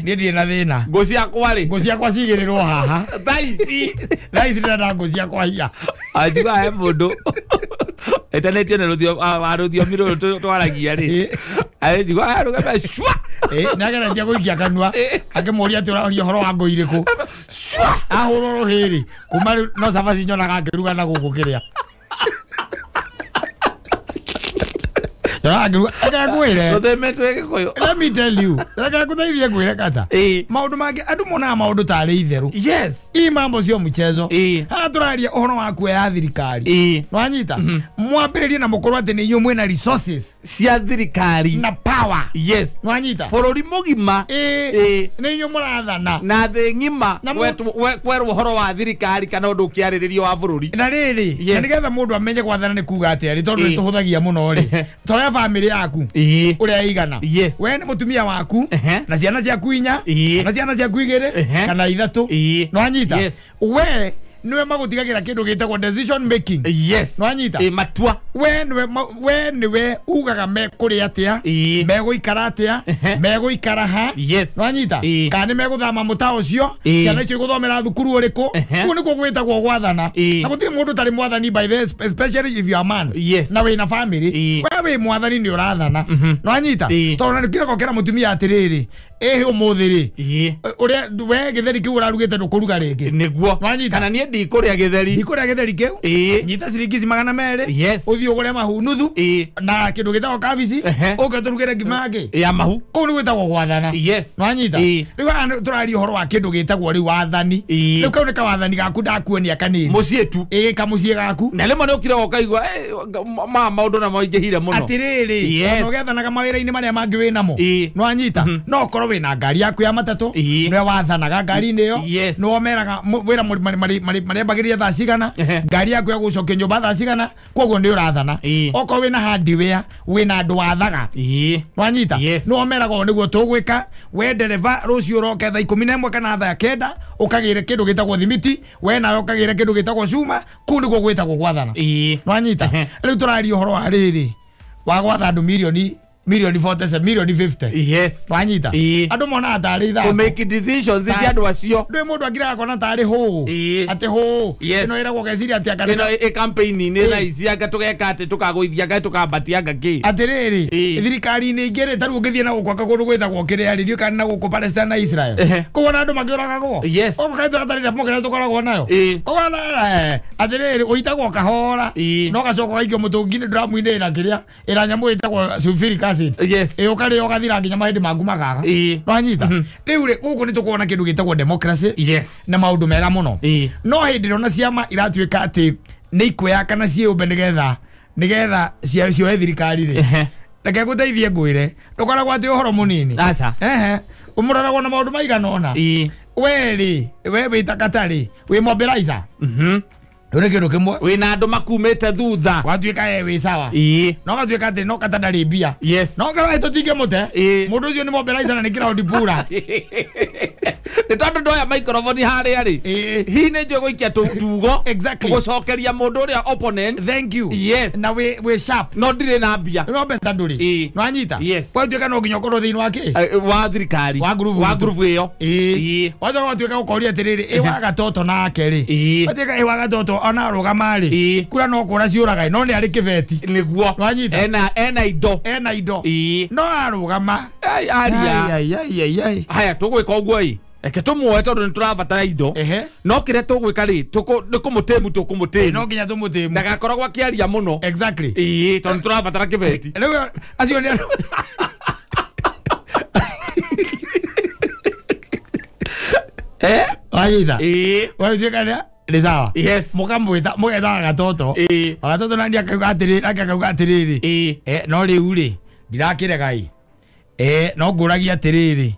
Niĩ ndirĩ na thĩna. Ngũ ciakwa rĩ? Ngũ ciakwa cigĩrĩrwo haha. Thaa ici. Thaa ici ndĩrenda ngũ ciakwa hiya. Anjuga he mũndũ etanĩtio nĩ rũthiomi rũrũ twaragia rĩ, anjuga arũgame cua. Nĩageretie gũikia kanua akĩmũria atĩ ũraria ũhoro wa ngũ irĩkũ. Ahũrwo rũhĩ rĩ, kuma rĩu no cabaci nyonaga akĩruga na gũkũ kĩrĩa. Nyonaga akĩruga, reke ngwĩre. Rũthemetwo Gĩkũyũ. Let me tell you, reke ngũteithie ngwĩre kata. Maũndũ mangĩ andũ monaga maũndũ tarĩ itherũ. Yes. Ii mambo sio mchezo. Haha tũraria ũhoro wa kuoya thirikari. Nwanyita? Mwambĩrĩrie na mũkorwo atĩ nĩ inyuĩ mwĩna resources cia thirikari na power. Yes. Nwanyita? Bũrũri mũgima. Nĩ inyuĩ mũrathana. Na thĩ ng'ima kwerwo ũhoro wa thirikari kana ũndũ ũkĩarĩrĩrio wa bũrũri. Na rĩrĩ, na nĩgetha mũndũ amenye gwathana nĩ kuga atĩa rĩ, tondũ nĩ tũhũthagia mũno rĩ. Toya family yaku ũrĩa ĩigana. We nĩ mũtumia waku na ciana ciaku inya na ciana ciaku igĩrĩ kana ithatũ. Nwanyita? We niwe magũtigagĩra kĩndũ gĩtagwo decision making. Yes. Nwanyita? Matua. We niwe ugaga mekũrĩa atĩa, megũikara atĩa, megũikara ha. Yes. Nwanyita? Kana nĩ megũthama mũta ũcio, ciana icio igũthomera thukuru ũrĩkũ. Kũu nĩkuo gwĩtagwo gwathana. Na gũtirĩ mũndũ ũtarĩ mwathani by the especially if you are man. Yes. Na wĩna family. We wĩ mwathani nĩ ũrathana. Nwanyita? Tondũ nĩ kĩroko kĩra mũtumia atĩrĩrĩ, ĩhĩ ũmũthĩ rĩ, ũrĩa we gĩtheri kĩu ũrarugĩte ndũkũruga rĩngĩ. Nĩguo. Nwanyita? Kana niĩ ndikũrĩa gĩtheri. Ndikũrĩa gĩtheri kĩu. Nyita ciringi ici 200. Yes. Ũthiĩ ũgũre mahu nuthu na kĩndũ gĩtagwo kabici, ũke tũrugĩre ngima ĩngĩ ya mahu. Kũu nĩ gwĩtagwo gwathana. Yes. Nwanyita? Rĩu haha tũraria ũhoro wa kĩndũ gĩtagwo rĩu wathani. Rĩu kau nĩ kawathani gaku ndakuonia kanini. Mũciĩ tu. Kamũciĩ gaku. Na rĩmwe nĩ ũkire ũkaigua ma maũndũ na maingĩhire mũno. Atĩrĩrĩ, ona ũgĩathanaga mawĩra-inĩ marĩa mangĩ wĩnamo. Nwanyita? No ũkorwo wĩna ngari yaku ya matatũ, nĩwe wathanaga ngari-inĩ ĩyo, nĩwe ũmeraga wĩra marĩambagĩrĩria thaa cigana, ngari yaku ya gũcokia nyũmba thaa cigana, koguo nĩ ũrathana. Okorwo wĩna hardware, wĩna andũ wathaga. Nwanyita? Nĩwe ũmeraga ũũ nĩguo tũgwĩka, we ndereba rũciũ ũroke thaa 11 kana thaa 9 ũkagĩre kĩndũ gĩtagwo thimiti, we nawe ũkagĩre kĩndũ gĩtagwo cuma, kũu nĩguo gwĩtagwo gwathana. Nwanyita? Rĩu tũraria ũhoro wa rĩrĩ wa gwatha andũ milioni 47, milioni 50. Yes. Nwanyita? Andũ monaga tarĩ ithako. To make decisions cia andũ acio. Ndũĩ mũndũ akiraga akona tarĩ hũũ. Atĩ hũũ. Ĩno ĩragwo ũgeciria atĩ anga Ĩno ĩ campaign-inĩ thaa ici anga tũgeka atĩ tũkagũithia anga tũkambatia anga kĩ. Atĩrĩrĩ, thirikari-inĩ ingĩ rĩ, ta rĩu ũngĩthiĩ na gũkũ anga kũndũ gwĩtagwo kĩrĩa rĩ, ndiũĩ kana na gũkũ Palestine na Israel. Kũu ona andũ makĩũragagwo. Yes. Ũguo kaĩ tũratarĩ mũkĩra tũkoragwo nayo. Ũguo ona, atĩrĩrĩ, ũitagwo kahora. No ũgacoka ũgaikio mũtũngi-inĩ ndũramu-inĩ ĩna kĩrĩa, ĩna nyamũ ĩtagwo sulfuric acid. Yes. Ũkarĩa ũgathira nginya mahĩndĩ maku makaga. Nwanyita? Rĩu rĩ, gũkũ nĩ tũkuona kĩndũ gĩtagwo democracy. Yes. Na maũndũ mega mũno. No hĩndĩ ĩrĩa ona ciama iratuĩka atĩ nĩ ikuoya kana ciĩyũmbe nĩgetha cioe thirikari rĩ. Reke ngũteithie ngwĩre, ndũkoragwo atĩ ũhoro mũnini. Aca. Ũmũroragwo na maũndũ maigana ũna. We rĩ, we wĩ ta Katarĩ, wĩ mobilizer. Nĩ kĩndũ kĩmwe wĩna andũ makumĩte thutha watuĩka wĩ sawa ĩĩ no gatuĩka atĩ no kata ndarĩ mbia yes no karwa tũtingĩmũte Ĩĩ. mũndũ ũcio nĩ mobilizer na nĩ ground pura nĩ tondũ ndoya microphone harĩa rĩ Ĩĩ. hihi nĩ njũĩ gũikia tugo Exactly. gũcokeria mũndũ ũrĩa opponent Thank you. Yes. Na wĩ sharp. No ndirĩ na mbia No mbeca ndũrĩ. Ĩĩ. Nĩwanyita? Yes. Gwatuĩka no nginya ũkorwo thĩinĩ wa kĩ? Wa thirikari Wa ngurubu wa itũ. ngurubu ĩyo Ĩĩ. Ĩĩ. Wacoka watuĩka gũkoria atĩrĩrĩ, ĩ wa gatoto nake rĩ. Ĩĩ. Watuĩka ĩ wa gatoto ona arũgama rĩ. Ĩĩ. Kura no kũra ciũraga no nĩ arĩ kĩbeti. Nĩguo Nĩwanyita? ena indo Ena indo. Ĩĩ. No arũgama. Ai, aria Ai, ai, ai, ai. Haya tũgwĩka ũguo ĩ reke tũmuoe tondũ nĩ tũrabatara indo Ehe. no kĩrĩa tũgwĩka rĩ nĩ kũmũtĩmu tũkũmũtĩmu No nginya tũmũtĩmu. ndagakoragwo akĩaria mũno Exactly. ĩĩ tondũ nĩ tũrabatara kĩbeti Rĩu acio nĩ Eh? Wanyita? Ĩĩ. Watuĩka nĩ sawa. Yes. Mũkamwĩta mũgetaga gatoto. Ĩĩ. Gatoto nani akauga atĩrĩrĩ nake akauga atĩrĩrĩ. Ĩĩ. No rĩu rĩ ndirakĩrega ĩ no ngũragia atĩrĩrĩ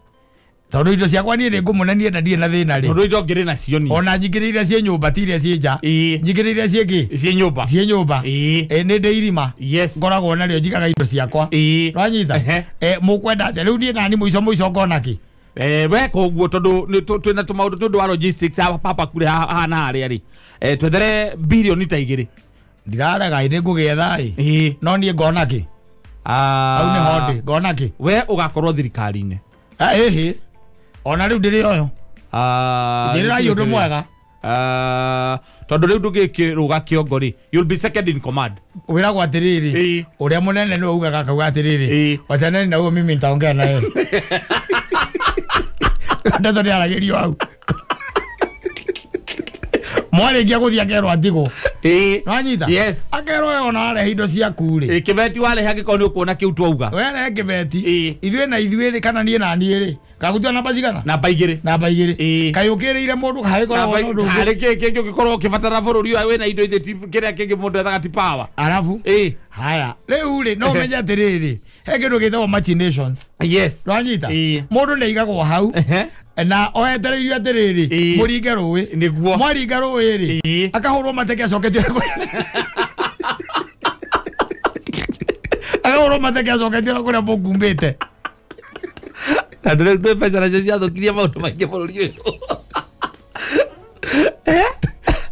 tondũ indo ciakwa niĩ nĩ ngũmũnenie na ndirĩ na thĩna rĩ tondũ indo ngĩrĩ nacio niĩ ona nyingĩrĩire iria ciĩ nyũmba ti iria ciĩ nja Ĩĩ. nyingĩrĩire iria ciĩ kĩ ciĩ nyũmba ciĩ nyũmba Ĩĩ. Nĩ ndĩ irima Yes. ngoragwo narĩo njigaga indo ciakwa Ĩĩ. Nĩwanyita Ehe. Mũkwenda atĩa rĩu niĩ nani mũico mũico ngona kĩ We koguo tondũ twĩna tũmaũndũ tondũ wa logistics papa kure haha na harĩa rĩ twethere birioni ta igĩrĩ ndirarega ĩ nĩ ngũgĩetha ĩ Ĩĩ. no niĩ ngona kĩ hau nĩ ho ndĩ ngona kĩ we ũgakorwo thirikari-inĩ ĩhĩ ona rĩu ndĩrĩ oyo Njĩrĩrai ũndũ mwega tondũ rĩu ndũngĩkĩrũga kĩongo rĩ you'll be second in command wĩragwo atĩrĩrĩ Ĩĩ. ũrĩa mũnene nĩwe ugaga akauga atĩrĩrĩ Ĩĩ. wachaneni na huyo mimi nitaongea na yeye ndeto nĩaragĩrio hau mwarĩkia gũthiĩ akerwo atigwo Ĩĩ. nĩwanyita Yes. akerwo we ona warehe indo ciaku rĩ Ĩĩ, kĩbeti warehe angĩkorwo nĩ ũkuona kĩu twauga werehe kĩbeti Ĩĩ. ithuĩ na ithuĩ rĩ kana niĩ na niĩ rĩ kagutua namba cigana namba igĩrĩ namba igĩrĩ Ĩĩ. kaĩ ũkĩrĩire mũndũ hagĩkoragwo na ũndũ ũngĩ. harĩ kĩ kĩngĩ ũngĩkorwo ũkĩbatara bũrũri ũyũ wĩna indo ithe kĩrĩa kĩngĩ mũndũ ethaga ti power arabu Ĩĩ. haya rĩu rĩ no ũmenye atĩrĩrĩ he kĩndũ gĩtagwo machinations Yes. Nĩwanyita Ĩĩ. mũndũ nĩ aigagwo hau Ehe. na oetereirio atĩrĩrĩ Ĩĩ. mũringe rũĩ Nĩguo. mwaringa rũĩ rĩ Ĩĩ. akahũrwo mateke acoketie akahũrwo mateke acoketie na kũrĩa mũkumbĩte Na ndũrĩ ndũrĩ mbeca nacio ciathũkirie maũndũ maingĩ bũrũri ũyũ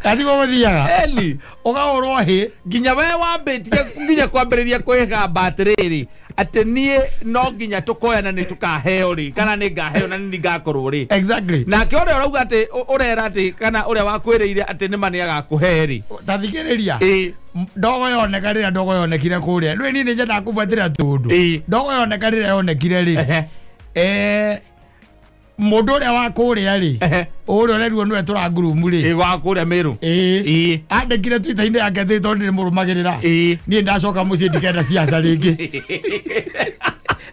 gatiguo gũthiaga Eni. ũkahũrwo hĩ Nginya we wambĩtie nginya kwambĩrĩria kwĩgamba atĩrĩrĩ atĩ niĩ no nginya tũkoyana nĩ tũkaheo rĩ kana nĩ ngaheo na nĩ ngakorwo rĩ exactly nake ũrĩa ũrauga atĩ ũrera atĩ kana ũrĩa wakwĩrĩire atĩ nĩ ma nĩ agakũhe rĩ ta thikĩrĩria Ĩĩ. ndogo yoneka rĩrĩa ndogo yonekire kũrĩa rĩu niĩ nĩ nyendaga kũbuatĩrĩra tũndũ Ĩĩ. ndogo yoneka rĩrĩa yonekire rĩ Ehe. Mũndũ ũrĩa wa kũrĩa rĩ Ehe. ũrĩa ũrerirwo nĩwe tũrangurumu rĩ Ĩĩ, wa kũrĩa Mĩrũ ĩĩ Ĩĩ. andĩkire Twitter-inĩ yake atĩ tondũ ndĩmũrũmagĩrĩra Ĩĩ. niĩ ndacoka mũciĩ ndikenda ciaca rĩngĩ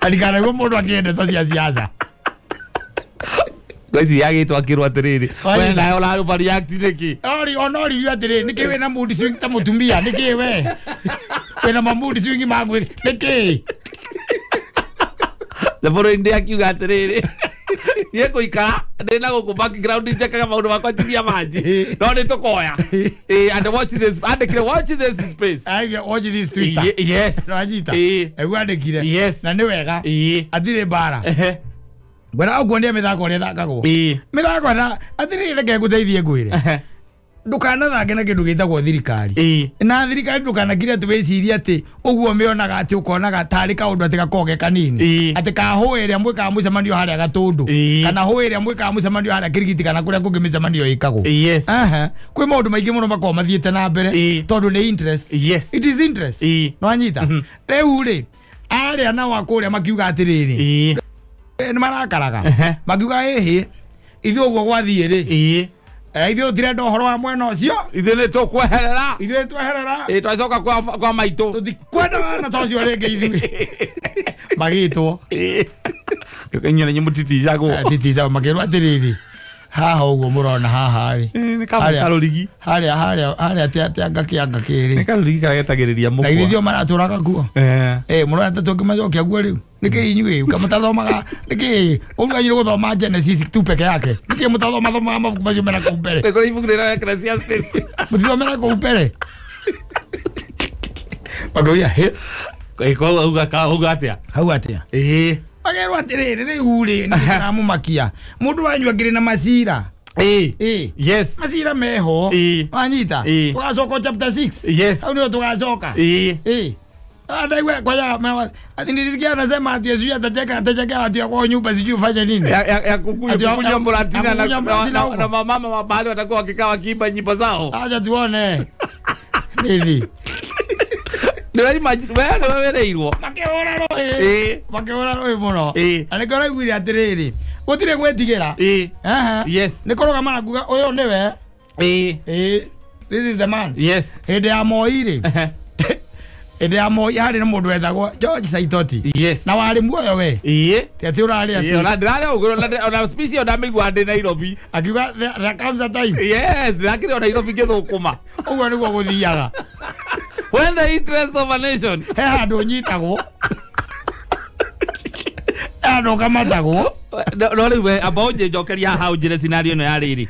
na ndikanaigua mũndũ akĩendeta cia ciaca Ngwĩciria yagĩtwo akĩrwo atĩrĩrĩ Wanyita. we nawe ũra overreact nĩkĩ Ori onoririo atĩrĩ nĩkĩ wĩna mood swing ta mũtumia nĩkĩ we wĩna ma mood swing ma gwĩ nĩkĩ the following day akiuga atĩrĩrĩ niĩ ngũikara ndĩ na gũkũ background njekaga maũndũ makwa njiria manji no nĩ tũkoya Ĩĩ, and watch this andĩkire watch this space Aiga, watch this Twitter Yes. Wanyita Ĩĩ. egu andĩkire Yes. na nĩ wega Ĩĩ. atirĩ mbara Ehe. ngwenda ũkuonia mĩthako ũrĩa ĩthakagwo Ĩĩ. mĩthako na atĩrĩrĩ reke ngũteithie ngwĩre Ehe. ndũkanathake na kĩndũ gĩtagwo thirikari Ĩĩ. na thirikari ndũkanakire atĩ wĩcirie atĩ ũguo mĩonaga atĩ ũkonaga tarĩ kaũndũ atĩ gakoragwo ge kanini Ĩĩ. atĩ ka hũĩ ĩrĩa mwĩkaga mũcemanio harĩa gatũndũ Ĩĩ. kana hũĩ ĩrĩa mwĩkaga mũcemanio harĩa kĩrigiti kana kũrĩa kũngĩ mĩcemanio ĩkagwo Yes. Aha. Kwĩ maũndũ maingĩ mũno makoragwo mathiĩte na mbere Ĩĩ. tondũ nĩ interest Yes. it is interest Ĩĩ. nĩwanyita rĩu rĩ arĩa nao a kũrĩa makiuga atĩrĩrĩ Ĩĩ. nĩ marakaraga Ehe. makiuga ĩhĩ ithuĩ ũguo gwathiĩ rĩ Ĩĩ. Ithuĩ tũtirenda ũhoro wa mwena ũcio Ithuĩ nĩ tũkweherera ithuĩ tweherera Ĩĩ, twacoka kwa maitũ tũtikwenda wana ta ũcio rĩngĩ ithuĩ magĩtwo inyuĩ nĩ mũtiticagwo titica makĩrwo atĩrĩrĩ Haha ũguo mũrona haha rĩ. Nĩ karũrigi. Harĩa harĩa harĩa tia anga kĩrĩ. Nĩ karũrigi karĩa getagĩrĩria mũkwa. Na ithuĩ maratũraga kuo. Mũrona ta tũngĩmacokia guo rĩu. Nĩkĩ inyuĩ mũtathomaga nĩkĩ ũmwanyire gũthoma Genesis tu peke yake. Nĩkĩ mũtathoma thomaga mabuku macio mena kũu mbere. Nĩ kũrĩ ibuku rĩrĩa Ecclesiastes. Mũtithomera kũu mbere. Makauria he. Koguo auga atĩa? Hau atĩa? Ĩĩ. Makerwo atĩrĩrĩ rĩu rĩ nĩndĩramũmakia. Mũndũ wanyu akĩrĩ na macira. Ĩĩ. Yes. Macira meho. Ĩĩ. Wanyita. Tũgacoka chapter 6. Yes. Hau nĩho tũgacoka. Ĩĩ. Ĩĩ. Ndaigua kwaya ati nilisikia anasema ati sijui atacheka ati kwa nyumba sijui ufanye nini. Ya kukunywa muratina na mama wa bahali watakuwa wakikaa wakiimba nyimbo zao. Acha tuone. Nini? Nĩwereirwo. Makĩhũra rũĩ. Makĩhũra rũĩ mũno. Na nĩkĩo ũraiguire atĩrĩrĩ gũtirĩ gwĩtigĩra. Yes. Nĩ kũrũgama na kuga ũyũ nĩwe. Ĩĩ. This is the man. Yes. Hĩndĩ ya Moi rĩ. Hĩndĩ ya Moi harĩ na mũndũ wetagwo George Saitoti. Yes. Na warĩ muoyo we. Ĩĩ. Ti atĩ ũrarĩ atĩ. Ona ndĩrarĩ ũguo ona speech ĩyo ndamĩigua ndĩ Nairobi. Akiuga there comes a time. Yes, ndĩrakĩrĩ o Nairobi ngĩthũkũma. Ũguo nĩguo gũthiaga. When the interest of a nation. He handũ nyitagwo. He handũ kamatagwo. No rĩu we amba ũnjĩnjokeria haha ũnjĩre scenario ĩno ya rĩrĩ.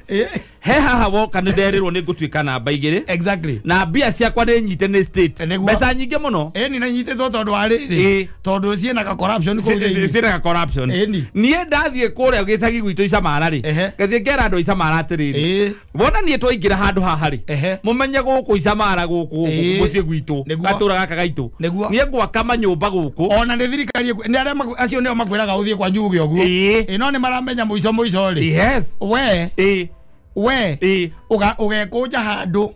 He haha woka nĩ nderirwo nĩ ngũtuĩka namba 2. Exactly. Na mbia ciakwa nĩ nyite nĩ state. Mbeca nyingĩ mũno. Ĩni na nyitĩtwo tondũ wa rĩrĩ. Tondũ ciĩna ka corruption kũu thĩinĩ. Ciĩna ka corruption. Niĩ ndathiĩ kũrĩa gĩcagi gwitũ Icamara rĩ. Ngathiĩ ngera andũ a Icamara atĩrĩrĩ. Wona niĩ twaingĩra handũ haha rĩ. Mũmenye gũkũ Icamara gũkũ mũciĩ gwitũ. Gatũra gaka gaitũ. Niĩ ngwaka manyũmba gũkũ. Ona nĩ thirikari nĩ arĩa acio nĩo makwĩraga ũthiĩ kwa Njuge ũguo. Ĩno nĩ maramenya mũico mũico rĩ. Yes. We. We ũgekũnja handũ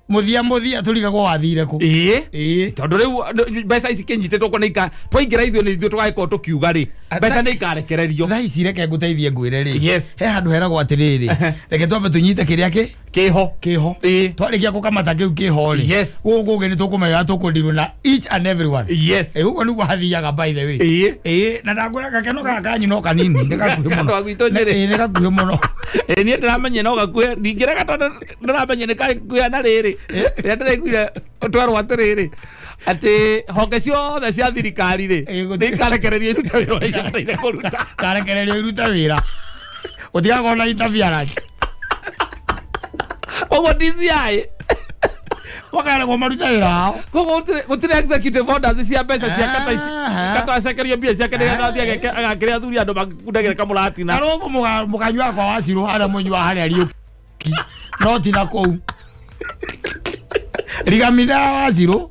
mũthia tũrigagwo wathire kũ. Ĩĩ. Tondũ rĩu mbeca ici kĩnyitĩtwo kwa nĩ twaingĩra ithuĩ nĩ ithuĩ tũgagĩkorwo tũkiuga rĩ mbeca nĩ ikarekererio. Thaa ici reke ngũteithie ngwĩre rĩ. Yes. He handũ heragwo atĩrĩrĩ reke twambe tũnyite kĩrĩa kĩ kĩho. Ĩĩ. Twarĩkia kũkamata kĩu kĩho rĩ. Yes. Gũkũ kũngĩ nĩ tũkũmenya tũkũndirwo na each and every one. Yes. Ũguo nĩguo hathiaga by the way. Ĩĩ. Ĩĩ na ndakwĩra gakeno gaka kanyu no kanini nĩ gakuhĩ mũno. Ĩĩ nĩ gakuhĩ mũno. Ĩĩ niĩ ndĩramenye no gakuhĩ ndingĩrega tondũ ndĩramenye nĩ gakuhĩ na rĩrĩ. Rĩrĩa ndĩraiguire twerwo atĩrĩrĩ atĩ honge ciothe cia thirikari rĩ nĩ ikarekererio irute wĩra ũrĩa ibataire kũruta. Karekererio irute wĩra. Gũtigakorwo na interference. Koguo DCI makaragwo marute wĩra wao. Koguo gũtirĩ executive orders cia mbeca cia kata ici. Kata acekerio mbia ciake nĩgetha athiĩ agakĩre athuri andũ makundagĩre kamũratina. Karũgũ mũkanyua kwa Wacirũ harĩa mũnyua harĩa Riũki. No ti na kũu. Rigamina Wacirũ.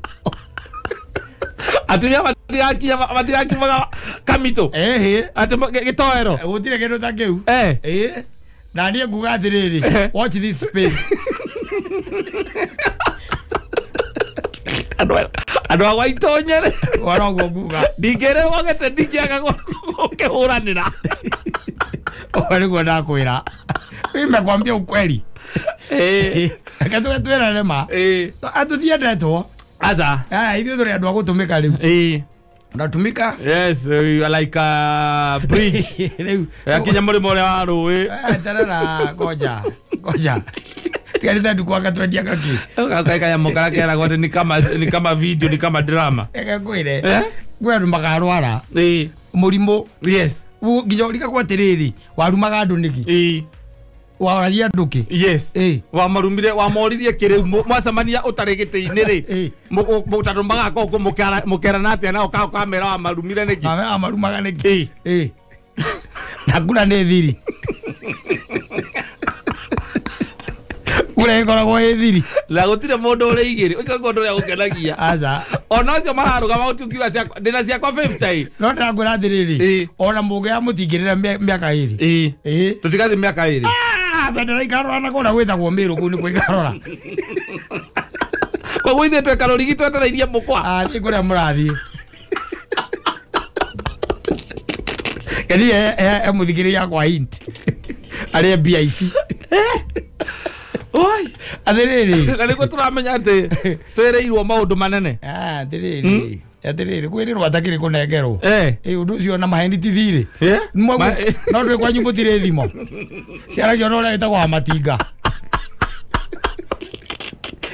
Atumia matigakinya kamitũ. Ĩhĩ. Atĩ gĩtoero. Gũtirĩ kĩndũ ta kĩu. Ĩĩ. Na niĩ nguga atĩrĩrĩ watch this space. Andũ a Gwaitonyere. Ũhoro ũguo nguga. Ndingĩrĩrwo gĩtĩ ndingĩaga gũkĩhũranĩra. Ũguo nĩguo ndakwĩra. Nimekwambia ukweli. Reke twĩrane ma. Atũtiendetwo. Aca. Ithuĩ tũrĩ andũ a gũtũmĩka rĩu. Ĩĩ. Unatumika? Yes, you are like a bridge. Rĩu. Yakinya mũrĩmo ũrĩa wa rũĩ. Terera ngoja. Ngoja. Tigarĩte nduku akatwendia kaki. Kanyamũ karĩa keragwo atĩ ni kama video, ni kama drama. Reke ngwĩre. Kwĩ andũ makarwara. Ĩĩ. Mũrimũ. Yes. Nginya ũrigagwo atĩrĩrĩ, warumaga andũ nĩkĩ? Ĩĩ. Waragia andũ kĩ? Yes. Ĩĩ. Wamarumire, wamoririe kĩ rĩu mwacemania ũtarĩ gĩtĩ-inĩ rĩ. Tondũ magakorwo mũkerana atĩa nao ũkamera wamarumire nĩkĩ? Wamarumaga nĩkĩ? Ĩĩ. Na kura nĩ thiri. Kura ĩkoragwo ĩ thiri. Na gũtirĩ mũndũ ũrĩ igĩrĩ. Ũcio nĩguo ũndũ ũrĩa ũngenagia. Aca. Ona acio mararũgama ũkiuga ndĩna ciakwa 50. No ndĩrakwĩra atĩrĩrĩ, ona mũngĩoya mũtingĩrĩra mĩaka ĩrĩ. Ĩĩ. Tũtigathiĩ mĩaka ĩrĩ. Bendera ikarora na kũrĩa gwĩtagwo Mĩrũ kũu nĩkuo ikarora. Koguo ithuĩ twĩ karũrigi twetereirie mũkwa. Thiĩ kũrĩa mũrathiĩ. Keni he mũthikĩrĩria akwa hint. Arĩe mbia ici. Oi. Atĩrĩrĩ. Na nĩguo tũramenya atĩ twĩrĩirwo maũndũ manene. Atĩrĩrĩ. Atiriri kwĩrĩrwo atakĩrĩ kũnengerwo. Ũndũ ũcio na maheni ti thirĩ. No ndwĩ kwanyu mũtirĩ thimo. Ciaragio na ũrĩa wĩtagwo wa matinga.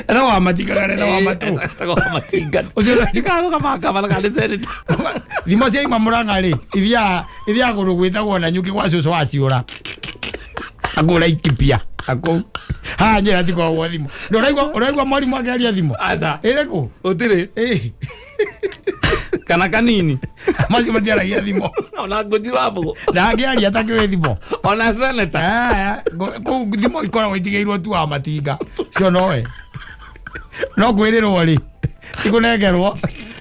Etagwo wa matinga kana etagwo wa matũ? Etagwo wa matinga. Ũcio ndikarũgama ngabana kana senator. Thimo cia ima Murang'a rĩ, ithiaga kũndũ gwĩtagwo na nyuki gwa cũcũ waciũra. Akũra Ikipia. Akũ. Ha njĩra tikoragwo thimũ. Ũraigua mwarimũ akĩaria thimũ? Aca. Ĩrĩkũ? Gũtirĩ. Kana kanini. Macio matiaragia thimũ. Ona Ngũnji wa Mbũgũ. Ndangĩaria atakĩũĩ thimũ. Ona senator. Kũu thimũ ikoragwo itigĩirwo tu wa matinga. Cio nowe. No kwĩrĩrwo rĩ, tikũnengerwo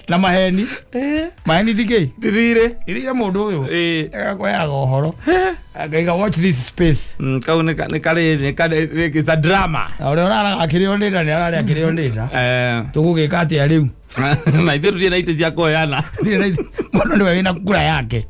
na maheni. Maheni ti kĩ? Ti thirĩ. Ithire mũndũ ũyũ. Agakũheaga ũhoro. Akaiga watch this space. Kau nĩ karĩ nĩ it's a drama. Na ũrĩa ũraraga akĩrĩo nĩ nda nĩ ararĩa akĩrĩo nĩ nda. Tũgũgĩka atĩa rĩu? Na ithuĩ tũtirĩ na itĩ cia kũheana. Mũndũ nĩwe wĩna kura yake.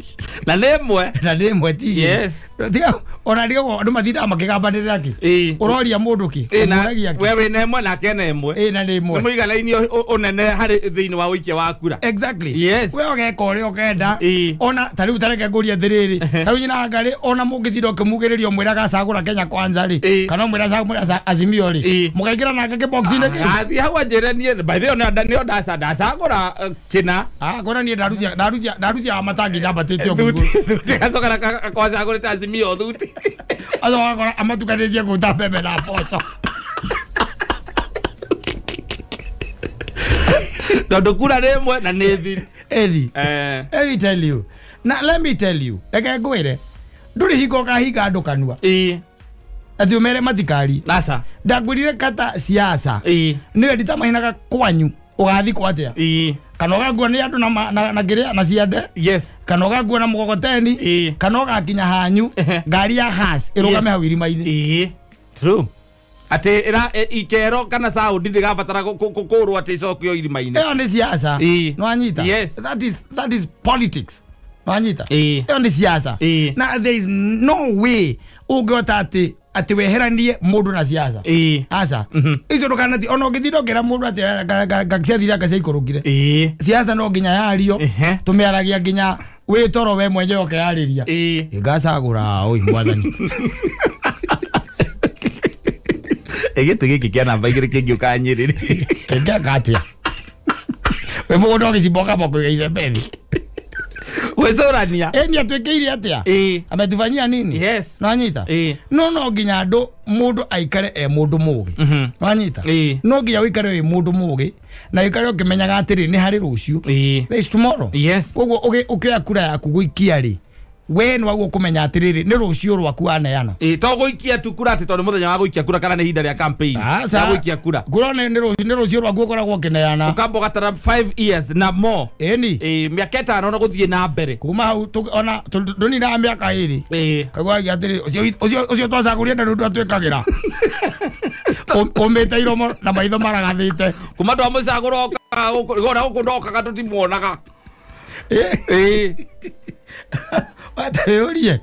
Na nĩ ĩmwe. Na nĩ ĩmwe ti. Yes. Tiga ona ndiga andũ matindaga makĩgambanĩrĩra kĩ? Ũroria mũndũ kĩ? Ũmũragia kĩ? We wĩna ĩmwe nake ena ĩmwe. Na nĩ ĩmwe. Nĩ mũiganainie ũnene harĩ thĩinĩ wa ũikia wa kura. Exactly. Yes. We ũgeka ũrĩa ũkenda. Ona ta rĩu tareke ngũrie atĩrĩrĩ. Ta rĩu nyina anga rĩ, ona mũngĩtinda ũkĩmugĩrĩria ũmwĩraga acagũra Kenya Kwanza rĩ, kana ũmwĩra Azimio rĩ, mũkaingĩra nake kĩbox-inĩ kĩu. Athiĩ hau anjĩre niĩ by the way nĩo ndacagũra kĩna. Kona niĩ ndaruthia wa matangi nyambatĩte ũguo. Thuti gacoka kwacagũrĩte Azimio thuti. Acoka agakora amatukanĩtie kũu ta mbembe na mboco. Tondũ kura nĩ ĩmwe na nĩ thiri. Eri. Let me tell you. Na let me tell you. Reke ngwĩre. Ndũrĩ hingo ũkahinga andũ kanua. Atĩ ũmere matikari. Aca. Ndangwĩrire kata siasa. Nĩwe nditamahinaga kwanyu. Ũgathikwo atĩa? Kana ũgakuo nĩ andũ na kĩrĩa na ciande. Yes. Kana ũgakuo na mũgogoteni. Kana ũgakinya hanyu ngari ya has ĩrũgame hau irima-inĩ. True. Atĩ ĩra ikero kana sound ndĩgabatara kũrwo atĩ icokio irima-inĩ. Ĩyo nĩ siasa. Nĩwanyita? Yes. That is politics. Nĩwanyita? Ĩyo nĩ siasa. Na there is no way ũngĩhota atĩ weheranie mũndũ na siasa. Aca. Icio ndũkanati ona ũngĩtinda ũkĩra mũndũ atĩ ciathire anga ciaikũrũkire. Siasa no nginya yario. Tũmĩaragia nginya wĩ toro we mwenyewe ũkeyarĩria. Ngacagũra oi mwathani. Gĩtĩ gĩkĩ kĩa namba igĩrĩ kĩngĩũka Nyĩrĩ. Kĩngĩaka atĩa? Wĩ mũgũnda ũgĩcimba ũkamba kũiga icembe thĩ. Gwĩcũrania. Nĩ atwĩkĩire atĩa? Ametufanyia nini? Yes. Nĩwanyita? No nginya andũ mũndũ aikare e mũndũ mũgĩ. Nĩwanyita? No nginya ũikare wĩ mũndũ mũgĩ na ũikare ũkĩmenyaga atĩrĩ nĩ harĩ rũciũ. There is tomorrow. Yes. Koguo ũkĩoya kura yaku gũikia rĩ, we nĩ wagwo kũmenya atĩrĩrĩ nĩ rũciũ rwaku waneana. To gũikia tu kura atĩ tondũ mũthenya wa gũikia kura kana nĩ ihinda rĩa campaign. Aca. Gũikia kura. Kura nĩ rũciũ rwaku ũkoragwo ũkĩneana. Ũkamba ũgatara 5 years na more. Ĩni. Mĩaka ĩtano na gũthiĩ na mbere. Kuma hau ona ndũninaga mĩaka ĩrĩ. Kaiguagia atĩrĩ ũcio twacagũrire na rĩu ndwatwĩkagĩra. Ũmĩte iromo na maitho maragathĩte. Kuma twamũcagũra okaga gũkũ ndokaga tũtimuonaga. Wataũrie.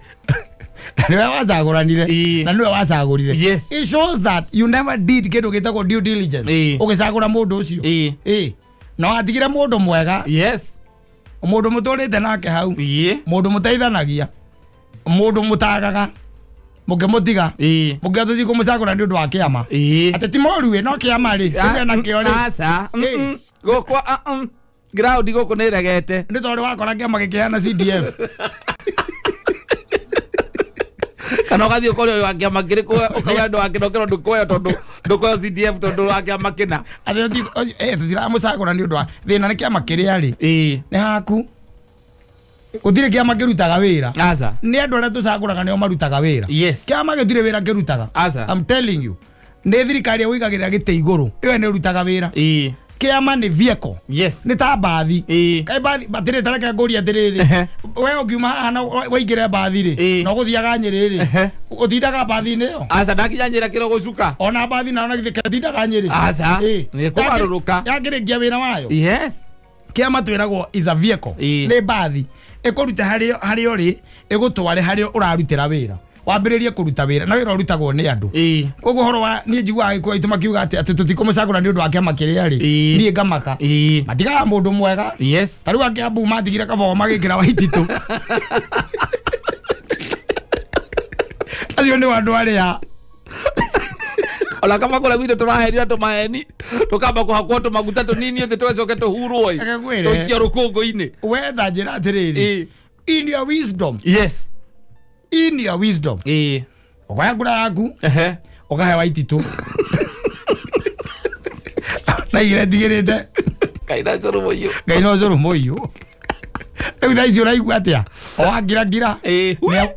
Niwe wacagũranire na niwe wacagũrire. Yes. It shows that you never did kĩndũ gĩtagwo due diligence. Ũgĩcagũra mũndũ ũcio. No atigire mũndũ mwega. Yes. Mũndũ mũtũrĩte nake hau. Mũndũ mũteithanagia. Mũndũ mũtagaga. Mũkĩmũtiga. Mũkĩatũthiĩ kũmũcagũra nĩ ũndũ wa kĩama. Atĩ ti moru no kĩama rĩ. Tũgĩe na kĩo rĩ. Aca. Gũkũ ground gũkũ nĩ ĩregete. Nĩ tondũ wakora kĩama gĩkĩheana CDF. Kana ũgathiĩ ũkoria ũyũ wa kĩama kĩrĩkũ ũkauga andũ ake ndokĩrwo ndũkuoyo tondũ ndũkuoyo CDF tondũ wa kĩama kĩna. Atĩ tũtiramũcagũra nĩ ũndũ wa thĩna nĩ kĩama kĩrĩa rĩ. Nĩ haku. Gũtirĩ kĩama kĩrutaga wĩra. Aca. Nĩ andũ arĩa tũcagũraga nĩo marutaga wĩra. Yes. Kĩama gĩtirĩ wĩra kĩrutaga. Aca. I'm telling you. Nĩ thirikari ĩrĩa ũigagĩrĩra gĩtĩ igũrũ. Ĩyo nĩ ĩrutaga wĩra. Kĩama nĩ vehicle. Yes. Nĩ ta mbathi. Kaĩ mbathi atĩrĩ ta reke ngũrie atĩrĩrĩ. We ũngiuma haha na waingĩre mbathi rĩ, na ũgũthiaga Nyĩrĩ rĩ, ũtindaga mbathi-inĩ ĩyo? Aca ndakinya Nyĩrĩ akĩrwo gũcuka. Ona mbathi nayo na githĩ ketindaga Nyĩrĩ? Aca. Nĩ kũgarũrũka. Yakĩrĩkia wĩra wayo. Yes. Kĩama twĩragwo is a vehicle. Nĩ mbathi. Ĩkũrute harĩa ũrĩ, ĩgũtware harĩa ũrarutĩra wĩra. Wambĩrĩrie kũruta wĩra na wĩra ũrutagwo nĩ andũ. Koguo ũhoro wa niĩ njiguaga Agĩkũyũ aitũ makiuga atĩ tũtikũmũcagũra nĩ ũndũ wa kĩama kĩrĩa rĩ, niĩ ngamaka. Matigaga mũndũ mwega. Yes. Ta rĩu Akĩambu matigire Kabogo magĩkĩra Waititũ. Acio nĩ andũ arĩa ona kama kũrĩa gwitũ tũraherio tũmaheni tũkamba kũhakwo tũmaguta tũnini ũthĩ tũgacoke tũhurwo ĩ tũikio rũkũngũ-inĩ. Wetha njĩra atĩrĩrĩ, in your wisdom. Yes. In your wisdom. Ũkoya kura yaku ũkahe Waititũ na igĩrĩ ndigĩrĩte Ngai na cũrũ mũiyũ. Ngai no cũrũ mũiyũ. Rĩu thaa ici ũraigua atĩa? O wangirangira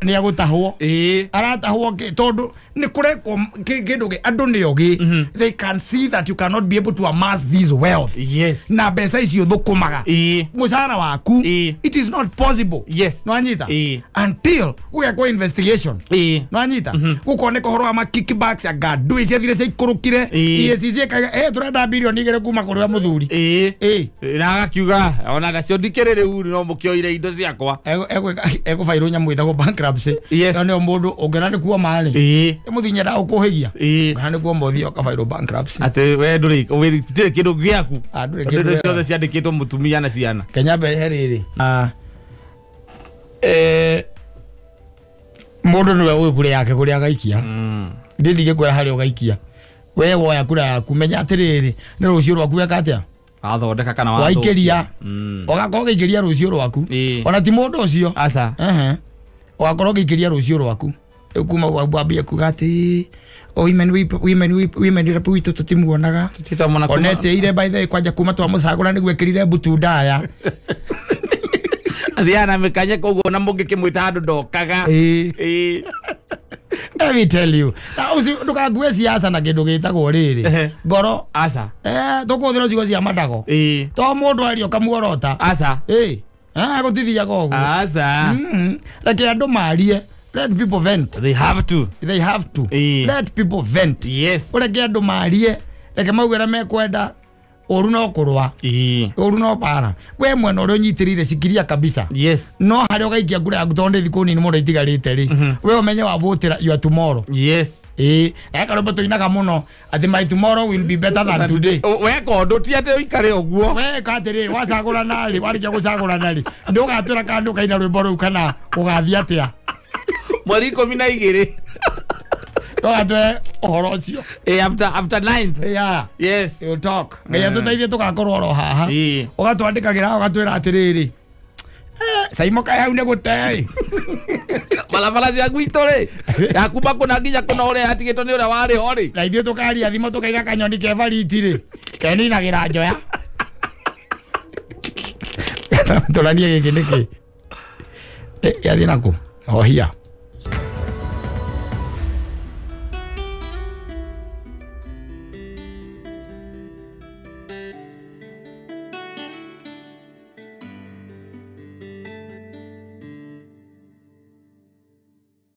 nĩ agũtahwo. Aratahwo tondũ nĩ kũrekwo kĩndũ andũ nĩ ogĩ. They can see that you cannot be able to amass this wealth. Yes. Na mbeca icio thũkũmaga. Mũcara waku. It is not possible. Yes. Nĩwanyita? Until gũgekwo investigation. Nĩwanyita? Gũkoneka ũhoro wa ma kickbacks anga ndũĩ ciathire ciaikũrũkire. EACC ĩkauga tũrenda birioni 2 kuma kũrĩ we mũthuri. Na agakiuga ona nacio ndikĩrĩ rĩu no mũkĩoire indo ciakwa. Egũbairwo nyamũ ĩtagwo bankruptcy. Yes. Ĩyo nĩyo mũndũ ũngĩona nĩ kuoma rĩ. Mũthiĩ nyendaga gũkũhĩgia. Ũngĩona nĩ kuoma ũthiĩ ũkabairwo bankruptcy. Atĩ we ndũrĩ gũtirĩ kĩndũ gĩaku. Ndũrĩ Tondũ kĩndũ indo gĩaku. ciothe ciandĩkĩtwo mũtumia na ciana. Kenya mbere he rĩrĩ. Mũndũ nĩwe ũĩ kũrĩa yake kũrĩa agaikia. Ndĩ ndingĩkwĩra harĩa ũgaikia. We woya kura yaku menya atĩrĩrĩ nĩ rũciũ rwaku weka atĩa? Wathondeka kana waikĩria. Ũgakorwo ũgĩikĩria rũciũ rwaku. Ona ti mũndũ ũcio. Aca. Ũgakorwo ũgĩikĩria rũciũ rwaku. Rĩu kuma wambie kuga atĩ women rep witũ tũtimuonaga. Tũtimuonaga. Onetĩire by the way kwanja kuma twamũcagũra nĩguo ekĩrire mbutu ndaya. Athiaga na mĩkanye koguo na mũngĩkĩmwĩta handũ ndokaga. Let me tell you. Na ũcio ndũgakue siasa na kĩndũ gĩtagwo rĩrĩ. Ngoro. Aca. Tũkũhũthĩra ciugo cia madago. To mũndũ aria ũkamuorota. Aca. Gũtithiaga ũguo. Aca. Reke andũ marie. Let people vent. They have to. They have to. Let people vent. Yes. Ũreke andũ marie. Reke mauge ũrĩa mekwenda. Ũru no kũrũa. Ũru no bara. We mwena ũrĩa ũnyitĩrĩire cikiria kabisa. Yes. No harĩa ũgaikia ngura yaku tondũ nĩ thikũ nini mũno itigarĩte rĩ. We ũmenye wavotĩra your tomorrow. Yes. Na karwĩmbo tũinaga mũno atĩ my tomorrow will be better than today. Weka ũndũ ti atĩ ũikare ũguo. Weka atĩrĩrĩ wacagũrana rĩ warĩkia gũcagũrana rĩ nĩ ũgatwĩra kana nĩ ũkaina rwĩmbo rũu kana ũgathiĩ atĩa. Mweri 12. Tũgatwe ũhoro ũcio. After 9th. Yeah. Yes. You'll talk. Ngai atũteithie tũgakorwo oro haha. Ũgatwandĩkagĩra ũgatwĩra atĩrĩrĩ. Saimo kaĩ hau nĩ gũte. Barabara cia gwitũ rĩ. Ya kuma kũna nginya kũna ũrĩa yatigĩtwo nĩ ũrĩa warĩ ho rĩ. Na ithuĩ tũkaria thimũ tũkaiga kanyoni ke bariti rĩ. Keninagĩra njoya. Tũranie gĩkĩ nĩkĩ? Gĩathiĩ nakũ? Ohia.